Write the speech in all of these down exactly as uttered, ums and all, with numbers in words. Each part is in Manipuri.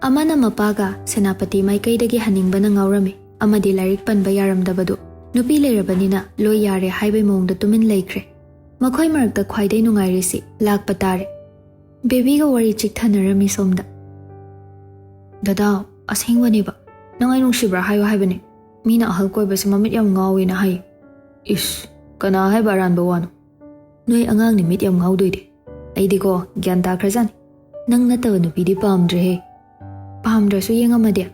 ꯑꯃꯅ ꯃꯄꯥꯒ ꯁꯦꯅꯥꯄꯇꯤ ꯃꯥꯏꯀꯩꯗꯒꯤ ꯍꯟꯅꯤꯡꯕꯅ ꯉꯥꯎꯔꯝꯃꯤ, ꯑꯃꯗꯤ ꯂꯥꯏꯔꯤꯛ ꯄꯟꯕ ꯌꯥꯔꯝꯗꯕꯗꯨ꯫ ꯅꯨꯄꯤ ꯂꯩꯔꯕꯅꯤꯅ ꯂꯣꯏ ꯌꯥꯔꯦ ꯍꯥꯏꯕꯩ ꯃꯑꯣꯡꯗ ꯇꯨꯃꯤꯟ ꯂꯩꯈ꯭ꯔꯦ꯫ ꯃꯈꯣꯏ ꯃꯔꯛꯇ ꯈ꯭ꯋꯥꯏꯗꯩ ꯅꯨꯡꯉꯥꯏꯔꯤꯁꯤ ꯂꯥꯛꯄ ꯇꯥꯔꯦ꯫ ꯕꯦꯕꯤꯒ ꯋꯥꯔꯤ ꯆꯤꯛꯊꯅꯔꯝꯃꯤ ꯁꯣꯝꯗ꯫ "ꯗꯗꯥ, ꯑꯁꯦꯡꯕꯅꯦꯕ꯫ ꯅꯪ ꯑꯩ ꯅꯨꯡꯁꯤꯕ꯭ꯔꯥ ꯍꯥꯏꯌꯨ ꯍꯥꯏꯕꯅꯦ꯫ ꯃꯤꯅ ꯑꯍꯜ ꯀꯣꯏꯕꯁꯦ ꯃꯃꯤꯠ ꯌꯥꯝ ꯉꯥꯎꯋꯦꯅ ꯍꯥꯏ꯫" "ꯏꯁ, ꯀꯅꯥ ꯍꯥꯏꯕ ꯑꯔꯥꯟꯕ ꯋꯥꯅꯣ? ꯅꯣꯏ ꯑꯉꯥꯡꯅꯤ ꯃꯤꯠ ꯌꯥꯝ ꯉꯥꯎꯗꯣꯏꯗꯤ꯫ ꯑꯩꯗꯤꯀꯣ ꯒ꯭ꯌꯥꯟ ꯇꯥꯈ꯭ꯔꯖꯥꯠꯅꯤ꯫ ꯅꯪ ꯅꯠꯇꯕ ꯅꯨꯄꯤꯗꯤ ꯄꯥꯝꯗ꯭ꯔꯦꯍꯦ꯫ ꯄꯥꯝꯗ꯭ꯔꯁꯨ ꯌꯦꯡꯉꯝꯃꯗꯤ?"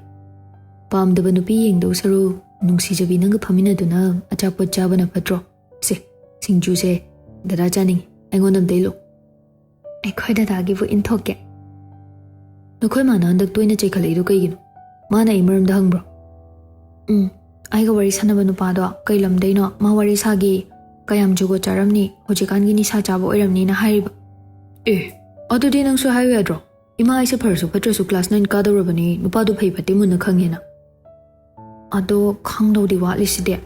"ꯄꯥꯝꯗꯕ ꯅꯨꯄꯤ ꯌꯦꯡꯗꯧ ꯁꯔꯨꯛ ꯅꯨꯡꯁꯤꯖꯕꯤ ꯅꯪꯒ ꯐꯝꯃꯤꯟꯅꯗꯨꯅ ꯑꯆꯥꯄꯣꯠ ꯆꯥꯕꯅ ꯐꯠꯇ꯭ꯔꯣ? ꯁꯦ, ꯁꯤꯡꯖꯨꯁꯦ ꯗꯗꯥ ꯆꯥꯅꯤꯡꯉꯤ, ꯑꯩꯉꯣꯟꯗ ꯑꯝꯇ ꯏꯜꯂꯨ꯫" "ꯑꯩꯈꯣꯏ ꯗꯗꯥꯒꯤꯕꯨ ꯏꯟꯊꯣꯛꯀꯦ꯫" "ꯅꯈꯣꯏ ꯃꯥꯅ ꯍꯟꯗꯛ ꯇꯣꯏꯅ ꯆꯩꯈꯠꯂꯛꯏꯗꯣ ꯀꯩꯒꯤꯅꯣ? ꯃꯥꯅ ꯑꯩ ꯃꯔꯝꯗ ꯍꯪꯕ꯭ꯔꯣ?" "ꯎꯝ, ꯑꯩꯒ ꯋꯥꯔꯤ ꯁꯥꯟꯅꯕ ꯅꯨꯄꯥꯗꯣ ꯀꯩ ꯂꯝꯗꯩꯅꯣ, ꯃꯥ ꯋꯥꯔꯤ ꯁꯥꯒꯦ, ꯀꯌꯥꯝ ꯖꯨꯒꯣꯠ ꯆꯥꯔꯝꯅꯤ, ꯍꯧꯖꯤꯛꯀꯥꯟꯒꯤ ꯅꯤꯁꯥ ꯆꯥꯕ ꯑꯣꯏꯔꯝꯅꯤꯅ ꯍꯥꯏꯔꯤꯕ꯫" "ꯑꯦ, ꯑꯗꯨꯗꯤ ꯅꯪꯁꯨ ꯍꯥꯏꯌꯨ ꯌꯥꯗ꯭ꯔꯣ? ꯏꯃꯥ ꯑꯩꯁꯦ ꯐꯔꯁꯨ ꯐꯠꯇ꯭ꯔꯁꯨ class nine ꯀꯥꯗꯧꯔꯕꯅꯤ, ꯅꯨꯄꯥꯗꯨ ꯐꯩ ꯐꯠꯇꯦ ꯃꯨꯟꯅ ꯈꯪꯉꯦꯅ꯫" "ꯑꯗꯣ ꯈꯪꯗꯧꯗꯤ ꯋꯥꯠꯂꯤꯁꯤꯗꯤ꯫"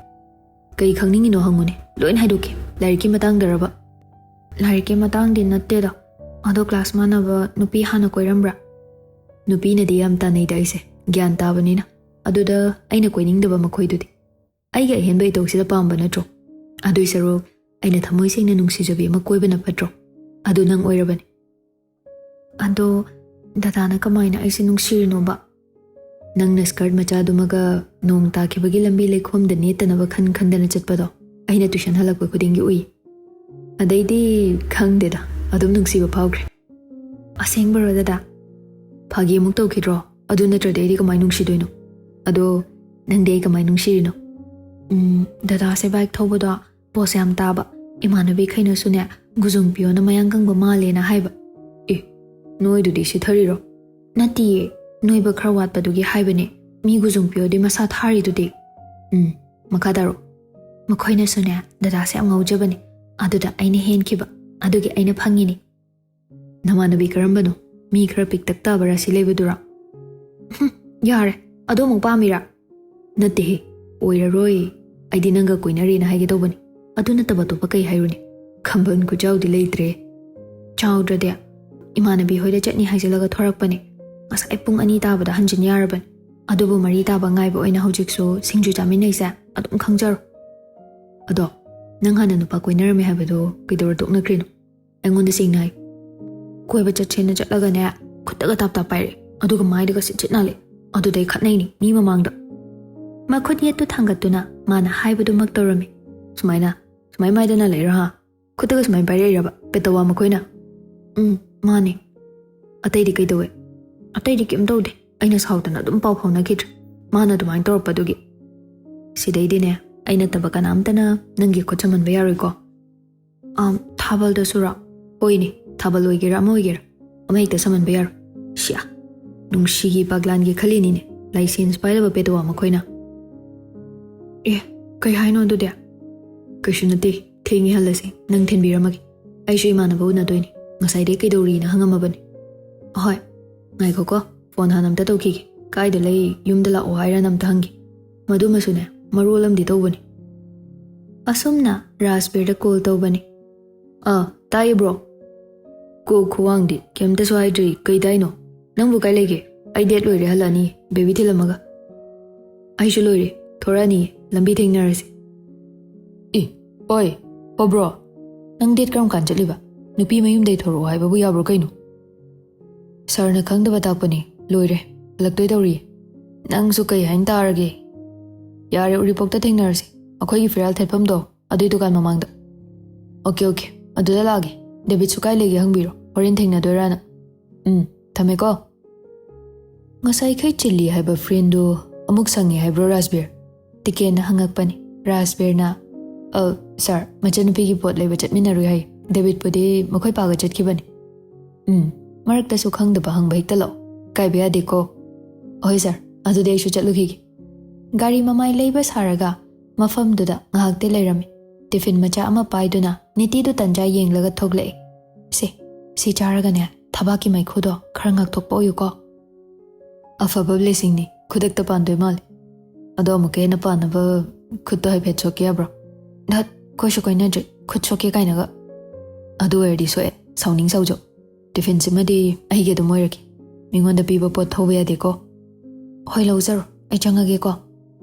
"ꯀꯩ ꯈꯪꯅꯤꯡꯉꯤꯅꯣ ꯍꯪꯉꯨꯅꯦ, ꯂꯣꯏꯅ ꯍꯥꯏꯗꯣꯛꯀꯦ꯫ ꯂꯥꯏꯔꯤꯛꯀꯤ ꯃꯇꯥꯡꯗꯔꯕ?" "ꯂꯥꯏꯔꯤꯛꯀꯤ ꯃꯇꯥꯡꯗꯤ ꯅꯠꯇꯦꯗ꯫ ꯑꯗꯣ class ꯃꯥꯟꯅꯕ ꯅꯨꯄꯤ ꯍꯥꯟꯅ ꯀꯣꯏꯔꯝꯕ꯭ꯔꯥ?" "ꯅꯨꯄꯤꯅꯗꯤ ꯌꯥꯝ ꯇꯥꯟꯅꯩꯗ ꯑꯩꯁꯦ, ꯒ꯭ꯌꯥꯟ ꯇꯥꯕꯅꯤꯅ꯫ ꯑꯗꯨꯗ ꯑꯩꯅ ꯀꯣꯏꯅꯤꯡꯗꯕ ꯃꯈꯣꯏꯗꯨꯗꯤ꯫ ꯑꯩꯒꯤ ꯑꯍꯦꯟꯕ ꯏꯇꯧꯁꯤꯗ ꯄꯥꯝꯕ ꯅꯠꯇ꯭ꯔꯣ? ꯑꯗꯨꯏ ꯁꯔꯨꯛ ꯑꯩꯅ ꯊꯃꯣꯏ ꯁꯦꯡꯅ ꯅꯨꯡꯁꯤꯖꯕꯤ ꯑꯃ ꯀꯣꯏꯕꯅ ꯐꯠꯇ꯭ꯔꯣ? ꯑꯗꯨ ꯅꯪ ꯑꯣꯏꯔꯕꯅꯤ꯫" "ꯑꯗꯣ ꯗꯗꯥꯅ ꯀꯃꯥꯏꯅ ꯑꯩꯁꯦ ꯅꯨꯡꯁꯤꯔꯤꯅꯣꯕ?" "ꯅꯪꯅ skirt ꯃꯆꯥꯗꯨꯃꯒ ꯅꯣꯡ ꯇꯥꯈꯤꯕꯒꯤ ꯂꯝꯕꯤ ꯂꯩꯈꯣꯝꯗ ꯅꯦꯠꯇꯅꯕ ꯈꯟ ꯈꯟꯗꯅ ꯆꯠꯄꯗꯣ ꯑꯩꯅ tuition ꯍꯜꯂꯛꯄ ꯈꯨꯗꯤꯡꯒꯤ ꯎꯏ꯫ ꯑꯗꯩꯗꯤ ꯈꯪꯗꯦꯗ, ꯑꯗꯨꯝ ꯅꯨꯡꯁꯤꯕ ꯐꯥꯎꯈ꯭ꯔꯦ꯫" "ꯑꯁꯦꯡꯕꯔꯣ ꯗꯗꯥ?" "ꯐꯥꯒꯤ ꯑꯃꯨꯛ ꯇꯧꯈꯤꯗ꯭ꯔꯣ? ꯑꯗꯨ ꯅꯠꯇ꯭ꯔꯗꯤ ꯑꯩꯗꯤ ꯀꯃꯥꯏ ꯅꯨꯡꯁꯤꯗꯣꯏꯅꯣ? ꯑꯗꯣ ꯅꯪꯗꯤ ꯑꯩ ꯀꯃꯥꯏ ꯅꯨꯡꯁꯤꯔꯤꯅꯣ?" "ꯎꯝ, ꯗꯗꯥꯁꯦ bike ꯊꯧꯕꯗꯣ ꯄꯣꯁ ꯌꯥꯝ ꯇꯥꯕ, ꯏꯃꯥꯟꯅꯕꯤꯈꯩꯅꯁꯨꯅꯦ ꯒꯨꯖꯨꯡ ꯄꯤꯌꯣꯅ ꯃꯌꯥꯡ ꯀꯪꯕ ꯃꯥꯜꯂꯦꯅ ꯍꯥꯏꯕ꯫" "ꯑꯦ, ꯅꯣꯏꯗꯨꯗꯤ ꯁꯤꯊꯔꯤꯔꯣ?" "ꯅꯠꯇꯤꯌꯦ, ꯅꯣꯏꯕ ꯈꯔ ꯋꯥꯠꯄꯗꯨꯒꯤ ꯍꯥꯏꯕꯅꯦ꯫ ꯃꯤ ꯒꯨꯖꯨꯡ ꯄꯤꯌꯣꯗꯤ ꯃꯁꯥ ꯊꯥꯔꯤꯗꯨꯗꯤ꯫" "ꯎꯝ, ꯃꯈꯥ ꯇꯥꯔꯣ꯫" "ꯃꯈꯣꯏꯅꯁꯨꯅꯦ ꯗꯗꯥꯁꯦ ꯌꯥꯝ ꯉꯥꯎꯖꯕꯅꯦ, ꯑꯗꯨꯗ ꯑꯩꯅ ꯍꯦꯟꯈꯤꯕ, ꯑꯗꯨꯒꯤ ꯑꯩꯅ ꯐꯪꯉꯤꯅꯤ꯫" "ꯅꯃꯥꯟꯅꯕꯤ ꯀꯔꯝꯕꯅꯣ? ꯃꯤ ꯈꯔ ꯄꯤꯛꯇꯛ ꯇꯥꯕ ꯔꯥꯁꯤ ꯂꯩꯕꯗꯨꯔꯥ?" "ꯍꯨꯝ, ꯌꯥꯔꯦ, ꯑꯗꯨ ꯑꯃꯨꯛ ꯄꯥꯝꯃꯤꯔꯥ?" "ꯅꯠꯇꯦꯍꯦ, ꯑꯣꯏꯔꯔꯣꯏ꯫ ꯑꯩꯗꯤ ꯅꯪꯒ ꯀꯣꯏꯅꯔꯦꯅ ꯍꯥꯏꯒꯦ ꯇꯧꯕꯅꯤ꯫ ꯑꯗꯨ ꯅꯠꯇꯕ ꯑꯇꯣꯞꯄ ꯀꯩ ꯍꯥꯏꯔꯨꯅꯤ? ꯈꯝꯕꯟ ꯈꯨꯆꯥꯎꯗꯤ ꯂꯩꯇ꯭ꯔꯦ꯫" "ꯆꯥꯎꯗ꯭ꯔꯗꯤ? ꯏꯃꯥꯟꯅꯕꯤ ꯍꯣꯏꯗ ꯆꯠꯅꯤ ꯍꯥꯏꯖꯤꯜꯂꯒ ꯊꯣꯔꯛꯄꯅꯦ꯫ ꯉꯁꯥꯏ ꯄꯨꯡ ꯑꯅꯤ ꯇꯥꯕꯗ ꯍꯟꯖꯤꯟ ꯌꯥꯔꯕꯅꯤ꯫ ꯑꯗꯨꯕꯨ ꯃꯔꯤ ꯇꯥꯕ ꯉꯥꯏꯕ ꯑꯣꯏꯅ ꯍꯧꯖꯤꯛꯁꯨ ꯁꯤꯡꯖꯨ ꯆꯥꯃꯤꯟꯅꯩꯁꯦ ꯑꯗꯨꯝ ꯈꯪꯖꯔꯣ꯫ ꯑꯗꯣ ꯅꯪ ꯍꯥꯟꯅ ꯅꯨꯄꯥ ꯀꯣꯏꯅꯔꯝꯃꯦ ꯍꯥꯏꯕꯗꯣ ꯀꯩꯗꯧꯔ ꯇꯣꯛꯅꯈ꯭ꯔꯤꯅꯣ? ꯑꯩꯉꯣꯟꯗ ꯁꯦꯡꯅ ꯍꯥꯏ꯫ ꯀꯣꯏꯕ ꯆꯠꯁꯦꯅ ꯆꯠꯂꯒꯅꯦ, ꯈꯨꯠꯇꯒ ꯇꯥꯞ ꯇꯥꯞ ꯄꯥꯏꯔꯛꯑꯦ, ꯑꯗꯨꯒ ꯃꯥꯏꯗꯒ ꯁꯤꯠ ꯁꯤꯠ ꯅꯥꯜꯂꯦ꯫ ꯑꯗꯨꯗꯩ ꯈꯠꯅꯩꯅꯤ ꯃꯤ ꯃꯃꯥꯡꯗ꯫ ꯃꯈꯨꯠ ꯌꯦꯠꯇꯨ ꯊꯥꯡꯒꯠꯇꯨꯅ ꯃꯥꯅ ꯍꯥꯏꯕꯗꯨꯃꯛ ꯇꯧꯔꯝꯃꯤ꯫ ꯁꯨꯃꯥꯏꯅ, ꯁꯨꯃꯥꯏ ꯃꯥꯏꯗꯅ ꯂꯩꯔꯣ ꯍꯥ? ꯈꯨꯠꯇꯒ ꯁꯨꯃꯥꯏꯅ ꯄꯥꯏꯔꯛꯏꯔꯕ ꯄꯦꯇꯋꯥ ꯃꯈꯣꯏꯅ? ꯎꯝ, ꯃꯥꯅꯦ꯫ ꯑꯇꯩꯗꯤ ꯀꯩꯗꯧꯋꯦ? ꯑꯇꯩꯗꯤ ꯀꯩꯝ ꯇꯧꯗꯦ꯫ ꯑꯩꯅ ꯁꯥꯎꯗꯅ ꯑꯗꯨꯝ ꯄꯥꯎ ꯐꯥꯎꯅꯈꯤꯗ꯭ꯔꯦ, ꯃꯥꯅ ꯑꯗꯨꯃꯥꯏꯅ ꯇꯧꯔꯛꯄꯗꯨꯒꯤ꯫ ꯁꯤꯗꯩꯗꯤꯅꯦ, ꯑꯩ ꯅꯠꯇꯕ ꯀꯅꯥꯝꯇꯅ ꯅꯪꯒꯤ ꯈꯨꯠ ꯁꯝꯍꯟꯕ ꯌꯥꯔꯣꯏꯀꯣ꯫ ꯑꯥꯝ, ꯊꯥꯕꯜꯗꯁꯨꯔꯣ? ꯍꯣꯏꯅꯦ, ꯊꯥꯕꯜ ꯑꯣꯏꯒꯦꯔꯥ ꯑꯃ ꯑꯣꯏꯒꯦꯔꯥ, ꯑꯃ ꯍꯦꯛꯇ ꯁꯝꯍꯟꯕ ꯌꯥꯔꯣꯏ꯫ ꯁꯤꯌꯥ, ꯅꯨꯡꯁꯤꯒꯤ ꯕꯥꯒ꯭ꯂꯥꯟꯒꯤ ꯈꯜꯂꯤꯅꯤꯅꯦ, ꯂꯥꯏꯁꯦꯟꯁ ꯄꯥꯏꯔꯕ ꯄꯦꯇꯋꯥ ꯃꯈꯣꯏꯅ꯫ ꯑꯦ, ꯀꯩ ꯍꯥꯏꯅꯣ ꯑꯗꯨꯗꯤ? ꯀꯩꯁꯨ ꯅꯠꯇꯦ, ꯊꯦꯡꯉꯦ, ꯍꯜꯂꯁꯤ, ꯅꯪ ꯊꯤꯟꯕꯤꯔꯝꯃꯒꯦ꯫ ꯑꯩꯁꯨ ꯏꯃꯥꯟꯅꯕ ꯎꯅꯗꯣꯏꯅꯤ, ꯉꯁꯥꯏꯗꯩ ꯀꯩꯗꯧꯔꯤꯅ ꯍꯪꯉꯝꯃꯕꯅꯤ꯫ ꯑꯍꯣꯏ, ꯉꯥꯏꯈꯣꯀꯣ, ꯐꯣꯟ ꯍꯥꯟꯅ ꯑꯝꯇ ꯇꯧꯈꯤꯒꯦ꯫ ꯀꯥꯏꯗ ꯂꯩ? ꯌꯨꯝꯗ ꯂꯥꯛꯑꯣ ꯍꯥꯏꯔꯅ ꯑꯝꯇ ꯍꯪꯒꯦ꯫ ꯃꯗꯨꯃꯁꯨꯅꯦ, ꯃꯔꯣꯜ ꯑꯃꯗꯤ ꯇꯧꯕꯅꯤ꯫ ꯑꯁꯨꯝꯅ ꯔꯥꯖꯕꯤꯔꯗ ꯀꯣꯜ ꯇꯧꯕꯅꯤ꯫ ꯑꯥ, ꯇꯥꯏꯌꯦ ꯕ꯭ꯔꯣ꯫ ꯀꯣꯛ ꯈꯨꯋꯥꯡꯗꯤ ꯀꯩꯝꯇꯁꯨ ꯍꯥꯏꯗ꯭ꯔꯤ, ꯀꯩ ꯇꯥꯏꯅꯣ? ꯅꯪꯕꯨ ꯀꯥꯏ ꯂꯩꯒꯦ? ꯑꯩ ꯗꯦꯠ ꯂꯣꯏꯔꯦ, ꯍꯜꯂꯛꯑꯅꯤ, ꯕꯦꯕꯤ ꯊꯤꯜꯂꯝꯃꯒ꯫ ꯑꯩꯁꯨ ꯂꯣꯏꯔꯦ, ꯊꯣꯔꯛꯑꯅꯤ, ꯂꯝꯕꯤ ꯊꯦꯡꯅꯔꯁꯤ꯫ ꯑꯦ, ꯑꯣꯏ, ꯑꯣ ꯕ꯭ꯔꯣ, ꯅꯪ ꯗꯦꯠ ꯀꯔꯝ ꯀꯥꯟ ꯆꯠꯂꯤꯕ? ꯅꯨꯄꯤ ꯃꯌꯨꯝꯗꯩ ꯊꯣꯔꯛꯑꯣ ꯍꯥꯏꯕꯕꯨ ꯌꯥꯕ꯭ꯔꯣ ꯀꯩꯅꯣ? ꯁꯥꯔꯅ ꯈꯪꯗꯕ ꯇꯥꯛꯄꯅꯤ, ꯂꯣꯏꯔꯦ, ꯍꯜꯂꯛꯇꯣꯏ ꯇꯧꯔꯤ꯫ ꯅꯪꯁꯨ ꯀꯩ ꯍꯥꯏꯅ ꯇꯥꯔꯒꯦ? ꯌꯥꯔꯦ, ꯎꯔꯤꯄꯣꯛꯇ ꯊꯦꯡꯅꯔꯁꯤ, ꯑꯩꯈꯣꯏꯒꯤ ꯐꯤꯔꯥꯜ ꯊꯦꯠꯐꯝꯗꯣ ꯑꯗꯨꯏ ꯗꯨꯀꯥꯟ ꯃꯃꯥꯡꯗ꯫ ꯑꯣꯀꯦ, ꯑꯣꯀꯦ, ꯑꯗꯨꯗ ꯂꯥꯛꯑꯒꯦ꯫ ꯗꯦꯕꯤꯠꯁꯨ ꯀꯥꯏ ꯂꯩꯒꯦ ꯍꯪꯕꯤꯔꯣ, ꯍꯣꯔꯦꯟ ꯊꯦꯡꯅꯗꯣꯏꯔꯥꯅ꯫ ꯎꯝ, ꯊꯝꯃꯦꯀꯣ꯫ ꯉꯁꯥꯏꯈꯩ ꯆꯤꯜꯂꯤ ꯍꯥꯏꯕ ꯐ꯭ꯔꯦꯟꯗꯨ ꯑꯃꯨꯛ ꯁꯪꯉꯦ ꯍꯥꯏꯕ꯭ꯔꯣ, ꯔꯥꯖꯕꯤꯔ? ꯇꯤꯀꯦꯟꯅ ꯍꯪꯉꯛꯄꯅꯤ꯫ ꯔꯥꯖꯕꯤꯔꯅ, "ꯑ, ꯁꯥꯔ, ꯃꯆꯟꯅꯨꯄꯤꯒꯤ ꯄꯣꯠ ꯂꯩꯕ ꯆꯠꯃꯤꯟꯅꯔꯨꯏ ꯍꯥꯏ꯫ ꯗꯦꯕꯤꯠꯄꯨꯗꯤ ꯃꯈꯣꯏ ꯄꯥꯒ ꯆꯠꯈꯤꯕꯅꯤ꯫" ꯎꯝ, ꯃꯔꯛꯇꯁꯨ ꯈꯪꯗꯕ ꯍꯪꯕ ꯍꯦꯛꯇ ꯂꯥꯛꯑꯣ꯫ ꯀꯥꯏꯕ ꯌꯥꯗꯦꯀꯣ꯫ ꯍꯣꯏ ꯁꯥꯔ, ꯑꯗꯨꯗꯤ ꯑꯩꯁꯨ ꯆꯠꯂꯨꯈꯤꯒꯦ꯫ ꯒꯥꯔꯤ ꯃꯃꯥꯏ ꯂꯩꯕ ꯁꯥꯔꯒ ꯃꯐꯝꯗꯨꯗ ꯉꯥꯏꯍꯥꯛꯇꯤ ꯂꯩꯔꯝꯃꯤ꯫ ꯇꯤꯐꯤꯟ ꯃꯆꯥ ꯑꯃ ꯄꯥꯏꯗꯨꯅ ꯅꯤꯇꯤꯗꯨ ꯇꯟꯖꯥ ꯌꯦꯡꯂꯒ ꯊꯣꯛꯂꯛꯏ꯫ "ꯁꯦ, ꯁꯤ ꯆꯥꯔꯒꯅꯦ, ꯊꯕꯥꯛꯀꯤ ꯃꯩꯈꯨꯗꯣ ꯈꯔ ꯉꯥꯛꯊꯣꯛꯄ ꯑꯣꯏꯌꯨꯀꯣ꯫" ꯑꯐꯕ blessingꯅꯤ, ꯈꯨꯗꯛꯇ ꯄꯥꯟꯗꯣꯏ ꯃꯥꯜꯂꯤ꯫ ꯑꯗꯣ ꯑꯃꯨꯛꯀ ꯍꯦꯟꯅ ꯄꯥꯟꯅꯕ ꯈꯨꯠꯇꯣ ꯍꯥꯏꯐꯦꯠ ꯁꯣꯛꯀꯦ ꯌꯥꯕ꯭ꯔꯣ? ꯙꯠ, ꯀꯣꯏꯁꯨ ꯀꯣꯏꯅꯗ꯭ꯔꯤ, ꯈꯨꯠ ꯁꯣꯛꯀꯦ ꯀꯥꯏꯅꯒ꯫ ꯑꯗꯨ ꯑꯣꯏꯔꯗꯤ ꯁꯣꯛꯑꯦ, ꯁꯥꯎꯅꯤꯡ ꯁꯥꯎꯖꯧ꯫ ꯇꯤꯐꯤꯟꯁꯤꯃꯗꯤ ꯑꯩꯒꯤ ꯑꯗꯨꯝ ꯑꯣꯏꯔꯒꯦ꯫ ꯃꯤꯉꯣꯟꯗ ꯄꯤꯕ ꯄꯣꯠ ꯊꯧꯕ ꯌꯥꯗꯦꯀꯣ꯫ ꯍꯣꯏ, ꯂꯧꯖꯔꯣ, ꯑꯩ ꯆꯪꯉꯒꯦꯀꯣ꯫